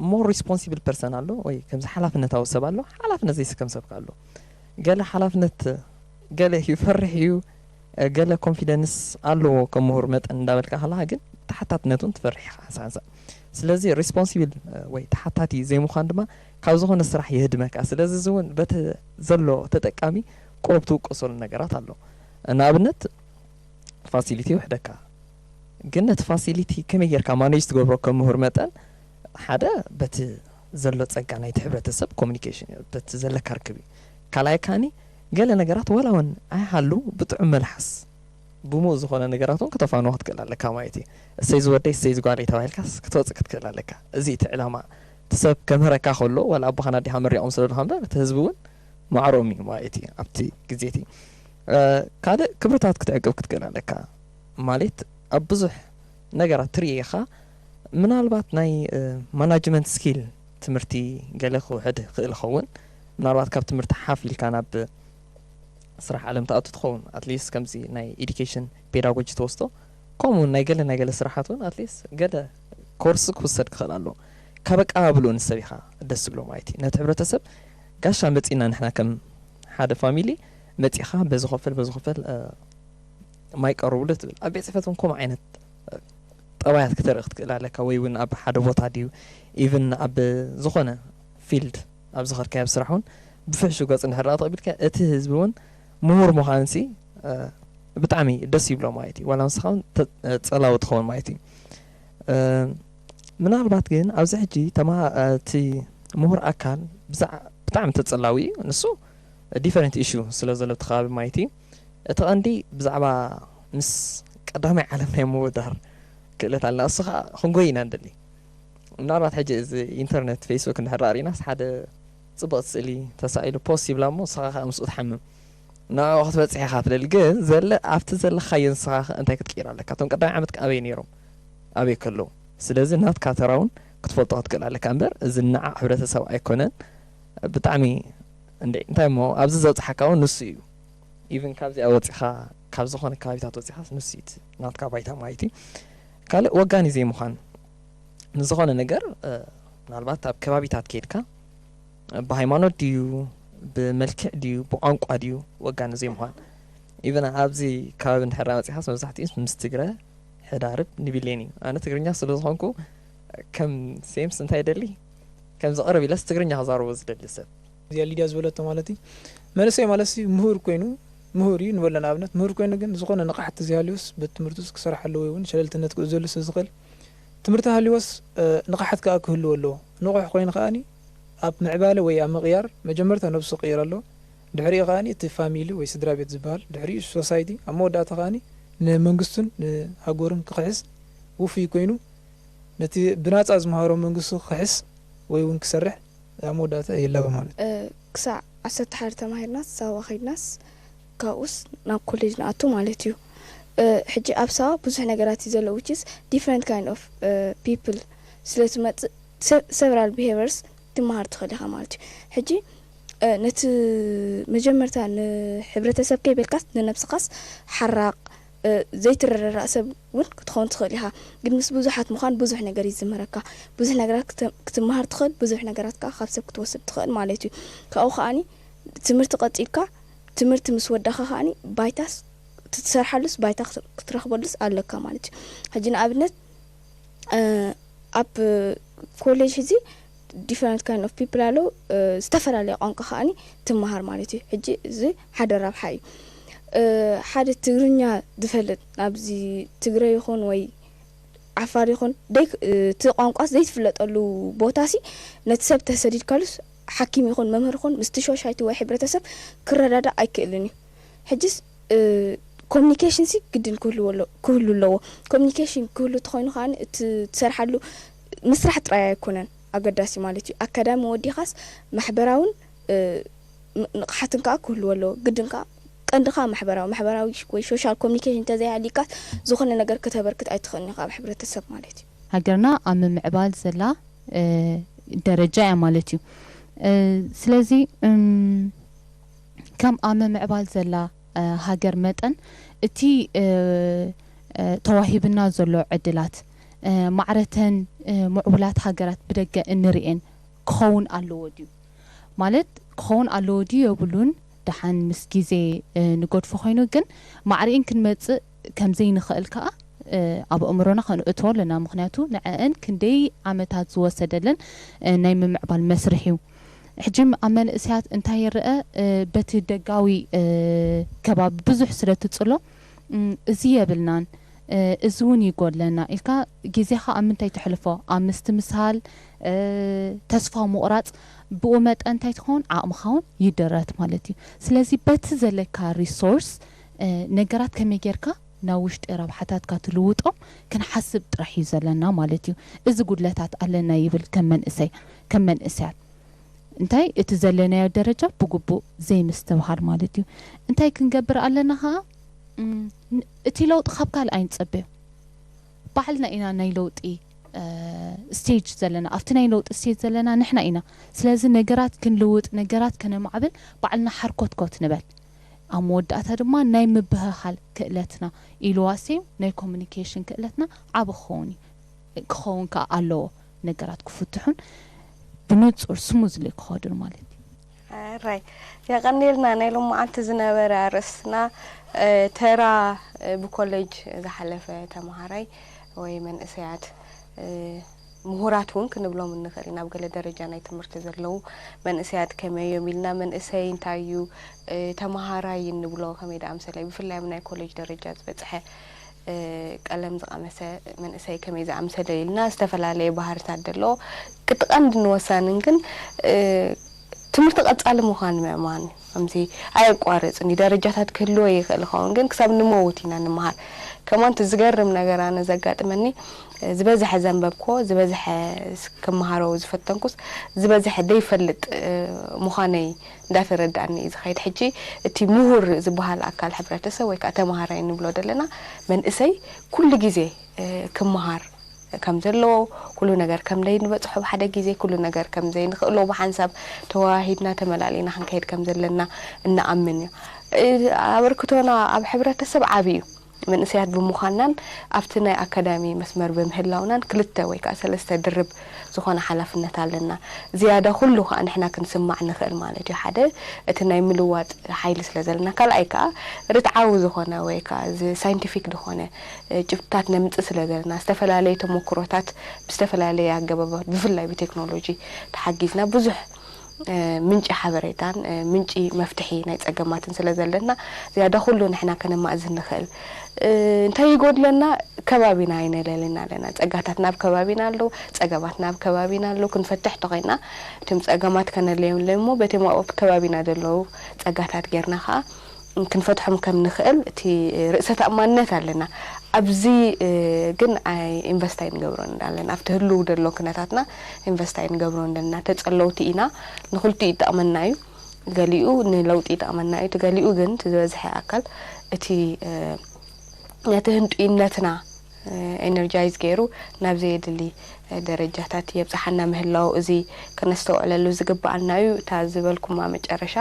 ሞር ሪስፖንሲብል ፐርሰን ኣሎ ወይ ከምዚ ሓላፍነታዊ ሰብ ኣሎ። ሓላፍነት ዘይስከም ሰብ ከ ኣሎ። ገለ ሓላፍነት፣ ገለ ይፈርሕ እዩ፣ ገለ ኮንፊደንስ ኣለዎ ከም ምሁር መጠን እንዳበልካ ከለኻ ግን ተሓታትነት እውን ትፈርሕ ኢኻ ሓንሳብ ሓንሳብ። ስለዚ ሪስፖንሲብል ወይ ተሓታቲ ዘይምዃን ድማ ካብ ዝኾነ ስራሕ የህድመካ። ስለዚ እዚ እውን በቲ ዘሎ ተጠቃሚ ቁሩብ ትውቀሰሉ ነገራት ኣሎ። ንኣብነት ፋሲሊቲ ይውሕደካ። ግን ነቲ ፋሲሊቲ ከመይ ጌርካ ማኔጅ ትገብሮ ከም ምሁር መጠን፣ ሓደ በቲ ዘሎ ጸጋ ናይቲ ሕብረተሰብ ኮሚኒኬሽን እዩ፣ በቲ ዘለካ ርክብ እዩ። ካልኣይ ከኣኒ ገለ ነገራት ዋላ እውን ኣይሃሉ ብጥዑም መልሓስ ብምኡ ዝኾነ ነገራት እውን ከተፋንዎ ክትክእል ኣለካ ማለት እዩ። እሰይ ዝወደይ፣ እሰይ ዝጓለይ ተባሂልካስ ክትወጽእ ክትክእል ኣለካ። እዚ እቲ ዕላማ። እቲ ሰብ ከምህረካ ከሎ ዋላ ኣቦኻን ኣዴኻ መሪቖም ስለ ዝኾነ እምበር እቲ ህዝቢ እውን ማዕሮም እዩ ማለት እዩ ኣብቲ ግዜ እቲ። እ፣ ካልእ ክብርታት ክትዕቅብ ክትክእል ኣለካ። ማለት ኣብ ብዙሕ ነገራት ትርኢ ኢኻ። ምናልባት ናይ፣ እ፣ ማናጅመንት ስኪል ትምህርቲ ገለ ክውሕድ ይኽእል ይኸውን። ምናልባት ካብ ትምህርቲ ሓፍ ኢልካ ናብ ስራሕ ዓለም ትኣቱ ትኸውን። ኣትሊስት ከምዚ ናይ ኤዱኬሽን ፔዳጎጂ ትወስዶ፣ ከምኡ እውን ናይ ገለ ናይ ገለ ስራሓት እውን ኣትሊስት ገለ ኮርስ ክውሰድ ክኽእል ኣለዎ። ካብ ኣቀባብልኡ ንሰብ ኢኻ ደስ ዝብሎ ማለት እዩ። ነቲ ሕብረተሰብ ጋሻ መጺእና ንሕና ከም ሓደ ፋሚሊ መጺኻ በዚ ክፈል በዚ ክፈል፣ እ፣ ማይ ቀርብሉ ትብል። ኣብ ቤት ጽሕፈት እውን ከምኡ ዓይነት፣ እ፣ ጠባያት ክተርኢ ክትክእል ኣለካ፣ ወይ እውን ኣብ ሓደ ቦታ ድዩ፣ ኢቭን ኣብ ዝኾነ ፊልድ ኣብ ዝኸድካዮ ኣብ ስራሕ እውን ብፍሕሹ ገጽ እንድሕር ደኣ ተቐቢልካ፣ እቲ ህዝቢ እውን ምሁር ምዃንሲ፣ እ፣ ብጣዕሚ ደስ ይብሎ ማለት እዩ። ዋላ ንስኻ እውን ተ-፣ እ፣ ጸላዊ ትኸውን ማለት እዩ። እ፣ ምናልባት ግን ኣብዚ ሕጂ ተማ-፣ እ፣ እቲ ምሁር ኣካል ብዛዕ-፣ ብጣዕሚ ተጸላዊ እዩ። ንሱ ዲፈረንት ኢሹ ስለ ዘሎ እቲ ከባቢ ማለት እዩ። እቲ ቀንዲ ብዛዕባ ምስ ቀዳማይ ዓለም ናይ ምውዳር ክእለት ኣለና። እሱ ኸኣ ክንጎይ ኢና ንደሊ። ምናልባት ሕጂ እዚ ኢንተርነት፣ ፌስቡክ እንድሕር ርኢናስ ሓደ ጽብቕቲ ስእሊ ተሳኢሉ ፖስት ይብላ እሞ ንስኻ ኸኣ ምስኡ ትሓምም። ንዕኡ ክትበጽሕ ኢኻ ትደሊ። ግን ዘለ-፣ ኣብቲ ዘለኻዮ ንስኻ ኸ እንታይ ክትቅይር ኣለካ? እቶም ቀዳማይ ዓመት ከ ኣበይ ነይሮም? ኣበይ ከለዉ? ስለዚ ናትካ ተራ እውን ክትፈልጦ ክትክእል ኣለካ እምበር፣ እዚ ዝነዓቕ ሕብረተሰብ ኣይኮነን። ብጣዕሚ እንደ-፣ እንታይ እሞ ኣብዚ ዘብጽሓካ እውን ንሱ እዩ። ኢቭን ካብዚኣ ወጺኻ ካብ ዝኾነ ከባቢታት ወጺኻስ ንሱ እዩ እቲ ናትካ ባይታ ማለት እዩ። ካልእ ወጋኒ ዘይምዃን ንዝኾነ ነገር፣ እ፣ ምናልባት ኣብ ከባቢታት ከይድካ፣ እ፣ ብሃይማኖት ድዩ፣ ብመልክዕ ድዩ፣ ብቋንቋ ድዩ ወጋኒ ዘይምዃን። ኢቭን ኣብዚ ከባቢ እንድሕር መጺኻስ መብዛሕትኡ ምስ ትግረ ሕዳርብ ንቢሌን እዩ። ኣነ ትግርኛ ስለ ዝኾንኩ ከም ሴምስ እንታይ ይደሊ፣ ከም ዝቐርብ ኢለስ ትግርኛ ክዛረቦ ዝደሊ ሰብ። እዚኣ ሊድያ ዝበለቶ ማለት እዩ። መንእሰይ ማለት እዩ ምሁር ኮይኑ፣ ምሁር እዩ ንበሎ ንኣብነት፣ ምሁር ኮይኑ ግን ዝኾነ ንቕሓት ተዘይሃልዮስ በቲ ትምህርቱስ ክሰርሕ ኣለዎ ወይ እውን ሸለልትነት ክእዘሉ ስለ ዝኽእል፣ ትምህርቲ ሃልዮስ፣ እ፣ ንቕሓት ከኣ ክህልዎ ኣለዎ። ንቑሕ ኮይኑ ከኣኒ ኣብ ምዕባለ ወይ ኣብ ምቕያር መጀመርታ ነብሱ ክቕይር ኣለዎ። ድሕሪኡ ከኣኒ እቲ ፋሚሊ ወይ ስድራ ቤት ዝበሃል፣ ድሕሪኡ ሶሳይቲ፣ ኣብ መወዳእታ ከኣኒ ንመንግስቱን ንሃገሩን ክኽሕስ ውፉይ ኮይኑ ነቲ ብናጻ ዝመሃሮ መንግስቱ ክኽሕስ ወይ እውን ክሰርሕ ኣብ መወዳእታ ይላበ ማለት እዩ። እ፣ ክሳዕ ዓሰርተ ሓደ ተማሂርናስ ሳዋ ከይድናስ ካብኡስ ናብ ኮሌጅ ንኣቱ ማለት እዩ። እ፣ ሕጂ ኣብ ሳዋ ብዙሕ ነገራት እዩ ዘሎ፣ which is different kind of፣ እ፣ people ስለ ትመጽእ፣ se-፣ several behaviors ትመሃር ትኽእል ኢኻ ማለት እዩ። ሕጂ ነቲ መጀመርታ ንሕብረተሰብ ከይበልካስ ንነብስኻስ ሓራቕ ዘይትረዳዳእ ሰብ እውን ክትኸውን ትኽእል ኢኻ። ግን ምስ ብዙሓት ምዃን ብዙሕ ነገር ይዝመረካ። ብዙሕ ነገራት ክትመሃር ትኽእል፣ ብዙሕ ነገራት ከዓ ካብ ሰብ ክትወስድ ትኽእል ማለት እዩ። ካብኡ ከዓኒ ትምህርቲ ቀፂልካ ትምህርቲ ምስ ወዳኻ ከዓኒ ባይታስ ትሰርሓሉስ ባይታ ክትረኽበሉስ ኣለካ ማለት እዩ። ሕጂ ንኣብነት ኣብ ኮሌጅ ሕዚ different kind of people ኣለዉ። ዝተፈላለየ ቋንቋ ከዓኒ ትመሃር ማለት እዩ። ሕጂ እዚ ሓደ ረብሓ እዩ። ሓደ ትግርኛ ዝፈልጥ ኣብዚ ትግረ ይኹን ወይ ዓፋር ይኹን እቲ ቋንቋ ዘይትፍለጠሉ ቦታ ሲ ነቲ ሰብ ተሰዲድካሉስ ሓኪም ይኹን መምህር ይኹን ምስቲ ሾሻይቲ ወይ ሕብረተሰብ ክረዳዳእ ኣይክእልን እዩ። ሕጅስ ኮሚኒኬሽን ሲ ግድን ክህሉ ኣለዎ። ኮሚኒኬሽን ክህሉ ተኾይኑ ከዓ እቲ ትሰርሓሉ ምስራሕ ጥራይ ኣይኮነን ኣገዳሲ ማለት እዩ። ኣካዳሚ ወዲኻስ ማሕበራውን ንቕሓትን ከዓ ክህልዎ ኣለዎ። ግድን ከዓ ቀንዲ ከዓ ማሕበራዊ ማሕበራዊ ወይ ሶሻል ኮሚኒኬሽን እንተዘይሃሊካስ ዝኾነ ነገር ከተበርክት ኣይትኽእልን ኢኻ ኣብ ሕብረተሰብ ማለት እዩ። ሃገርና ኣብ ምምዕባል ዘላ ደረጃ እያ ማለት እዩ። ስለዚ ከም ኣብ ምምዕባል ዘላ ሃገር መጠን እቲ ተዋሂብና ዘሎ ዕድላት ማዕረተን ምዕቡላት ሃገራት ብደገ እንርእየን ክኸውን ኣለዎ ድዩ? ማለት ክኸውን ኣለዎ ድዩ የብሉን። ደሓን ምስ ግዜ ንገድፎ ኮይኑ ግን ማዕሪእን ክንመጽእ ከምዘይንኽእል ከኣ ኣብ ኣእምሮና ከነእትዎ ኣለና። ምኽንያቱ ንዐአን ክንደይ ዓመታት ዝወሰደለን ናይ ምምዕባል መስርሕ እዩ። ሕጂ ኣብ መንእሰያት እንታይ ይረአ? በቲ ደጋዊ ከባቢ ብዙሕ ስለ ትጽሎ እዚ የብልናን እዚ እውን ይጎድለና ኢልካ ግዜኻ ኣብ ምንታይ ተሕልፎ? ኣብ ምስትምሳል፣ ተስፋ ምቑራጽ፣ ብኡ መጠን እንታይ ትኸውን? ዓቕምኻ እውን ይድረት ማለት እዩ። ስለዚ በቲ ዘለካ ሪሶርስ ነገራት ከመይ ጌርካ ናብ ውሽጢ ረብሓታትካ ትልውጦም ክንሓስብ ጥራሕ እዩ ዘለና ማለት እዩ። እዚ ጉድለታት ኣለና ይብል ከም መንእሰይ ከም መንእሰያት እንታይ እቲ ዘለናዮ ደረጃ ብግቡእ ዘይምስትብሃል ማለት እዩ። እንታይ ክንገብር ኣለና ከዓ እቲ ለውጢ ካብ ካልእ ኣይንጸበዮ። ባዕልና ኢና ናይ ለውጢ ስቴጅ ዘለና ኣብቲ ናይ ለውጢ ስቴጅ ዘለና ንሕና ኢና። ስለዚ ነገራት ክንልውጥ ነገራት ከነማዕብል ባዕልና ሓርኮትኮት ንበል። ኣብ መወዳእታ ድማ ናይ ምብህሃል ክእለትና ኢልዋስ እዩ ናይ ኮሚኒኬሽን ክእለትና ዓቢ ክኸውን እዩ ክኸውን ከዓ ኣለዎ። ነገራት ክፍትሑን ብንጹር ስሙዝሊ ክኸዱን ማለት እዩ። ራይ የቐኒልና ናይ ሎማዓንቲ ዝነበረ ኣርእስትና ተራ ብኮሌጅ ዝሓለፈ ተምሃራይ ወይ መንእሰያት ምሁራት እውን ክንብሎም እንኽእል ኢና። ኣብ ገለ ደረጃ ናይ ትምህርቲ ዘለዉ መንእሰያት ከመይ እዮም ኢልና መንእሰይ እንታይ እዩ ተምሃራይ እንብሎ ከመይ ደኣምሰለ ብፍላይ ኣብ ናይ ኮሌጅ ደረጃ ዝበፅሐ ቀለም ዝቐመሰ መንእሰይ ከመይ ዝኣምሰለ ኢልና ዝተፈላለየ ባህርታት ዘለዎ ቅጥቐንድን ወሳንን ግን ትምህርቲ ቀፃሊ ምዃን ምእማን እዩ። ከምዚ ኣየቋርፅን እዩ። ደረጃታት ክህልዎ ይኽእል ይኸውን ግን ክሳብ ንመውት ኢና ንምሃር። ከማንቲ ዝገርም ነገር ኣነ ዘጋጥመኒ ዝበዝሐ ዘንበብኮ ዝበዝሐ ክመሃሮ ዝፈተንኩስ ዝበዝሐ ደይፈልጥ ምዃነይ እንዳተረዳእኒ እዩ ዝኸይድ። ሕጂ እቲ ምሁር ዝበሃል ኣካል ሕብረተሰብ ወይ ከዓ ተምሃራይ ንብሎ ዘለና መንእሰይ ኩሉ ግዜ ክመሃር ከም ዘለዎ ኩሉ ነገር ከም ዘይንበፅሖ ብሓደ ግዜ ኩሉ ነገር ከም ዘይንኽእሎ ብሓንሳብ ተወሃሂድና ተመላሊና ክንከይድ ከም ዘለና እንኣምን እዩ። ኣበርክቶና ኣብ ሕብረተሰብ ዓብዪ እዩ። መንእሰያት ብምዃንናን ኣብቲ ናይ ኣካዳሚ መስመር ብምህላውናን ክልተ ወይ ከዓ ሰለስተ ድርብ ዝኾነ ሓላፍነት ኣለና። ዝያዳ ኩሉ ከዓ ንሕና ክንስማዕ ንኽእል ማለት እዩ። ሓደ እቲ ናይ ምልዋጥ ሓይሊ ስለ ዘለና፣ ካልኣይ ከዓ ርትዓዊ ዝኾነ ወይ ከዓ እዚ ሳይንቲፊክ ዝኾነ ጭብጥታት ነምፅእ ስለ ዘለና ዝተፈላለዩ ተሞክሮታት ብዝተፈላለየ ኣገባባት ብፍላይ ብቴክኖሎጂ ተሓጊዝና ብዙሕ ምንጪ ሓበሬታን ምንጪ መፍትሒ ናይ ፀገማትን ስለ ዘለና ዝያዳ ኩሉ ንሕና ከነማእዝን ንኽእል። እንታይ ይጎድለና? ከባቢና ኣይነለልና ኣለና። ፀጋታትና ኣብ ከባቢና ኣለዉ፣ ፀገማትና ኣብ ከባቢና ኣለዉ። ክንፈትሕ ተኾይና እቶም ፀገማት ከነለዮም ኣለዉ እሞ በቶም ኣብ ከባቢና ዘለዉ ፀጋታት ጌርና ከዓ ክንፈትሖም ከም ንኽእል እቲ ርእሰ ተኣማንነት ኣለና። ኣብዚ ግን ኣይ ኢንቨስት ኣይንገብሮን ኣለና። ኣብቲ ህልው ዘሎ ኩነታትና ኢንቨስት ኣይንገብሮን ኣለና። ተጸለውቲ ኢና። ንኽልቲኡ ይጠቕመና እዩ። ገሊኡ ንለውጢ ይጠቕመና እዩ። እቲ ገሊኡ ግን እቲ ዝበዝሐ ኣካል እቲ ነቲ ህንጡይነትና ኤነርጃይዝ ገይሩ ናብ ዘየድሊ ደረጃታት የብፅሓና ምህላው እዚ ክነስተውዕለሉ ዝግብኣና እዩ። እታ ዝበልኩማ መጨረሻ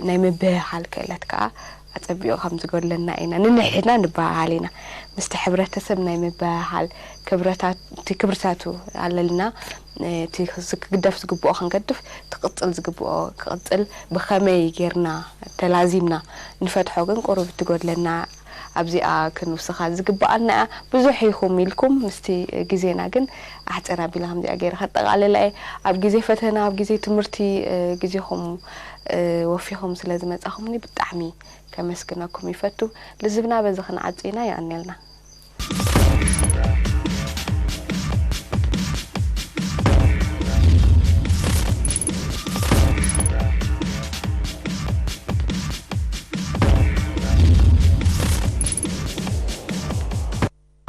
ናይ ምብህሃል ክእለት ከዓ ኣፀቢቑ ከም ዝጎድለና ኢና ንንሕድና ንበሃሃል ኢና። ምስቲ ሕብረተሰብ ናይ ምብህሃል ክብረታት እቲ ክብርታቱ ኣለልና። እቲ ክግደፍ ዝግብኦ ክንገድፍ፣ እቲ ክቕፅል ዝግብኦ ክቕፅል፣ ብኸመይ ጌርና ተላዚምና ንፈትሖ ግን ቁሩብ እትጎድለና ኣብዚኣ ክንውስኻ ዝግብኣና እያ። ብዙሕ ኢኹም ኢልኩም ምስቲ ግዜና ግን ኣሕፅር ኣቢለ ከምዚኣ ገይረ ከጠቓልላ እየ። ኣብ ግዜ ፈተና ኣብ ግዜ ትምህርቲ ግዜኹም ወፊኹም ስለ ዝመፃኹምኒ ብጣዕሚ ከመስግነኩም ይፈቱ። ልዝብና በዚ ክንዓጹ ኢና። የቐንየልና።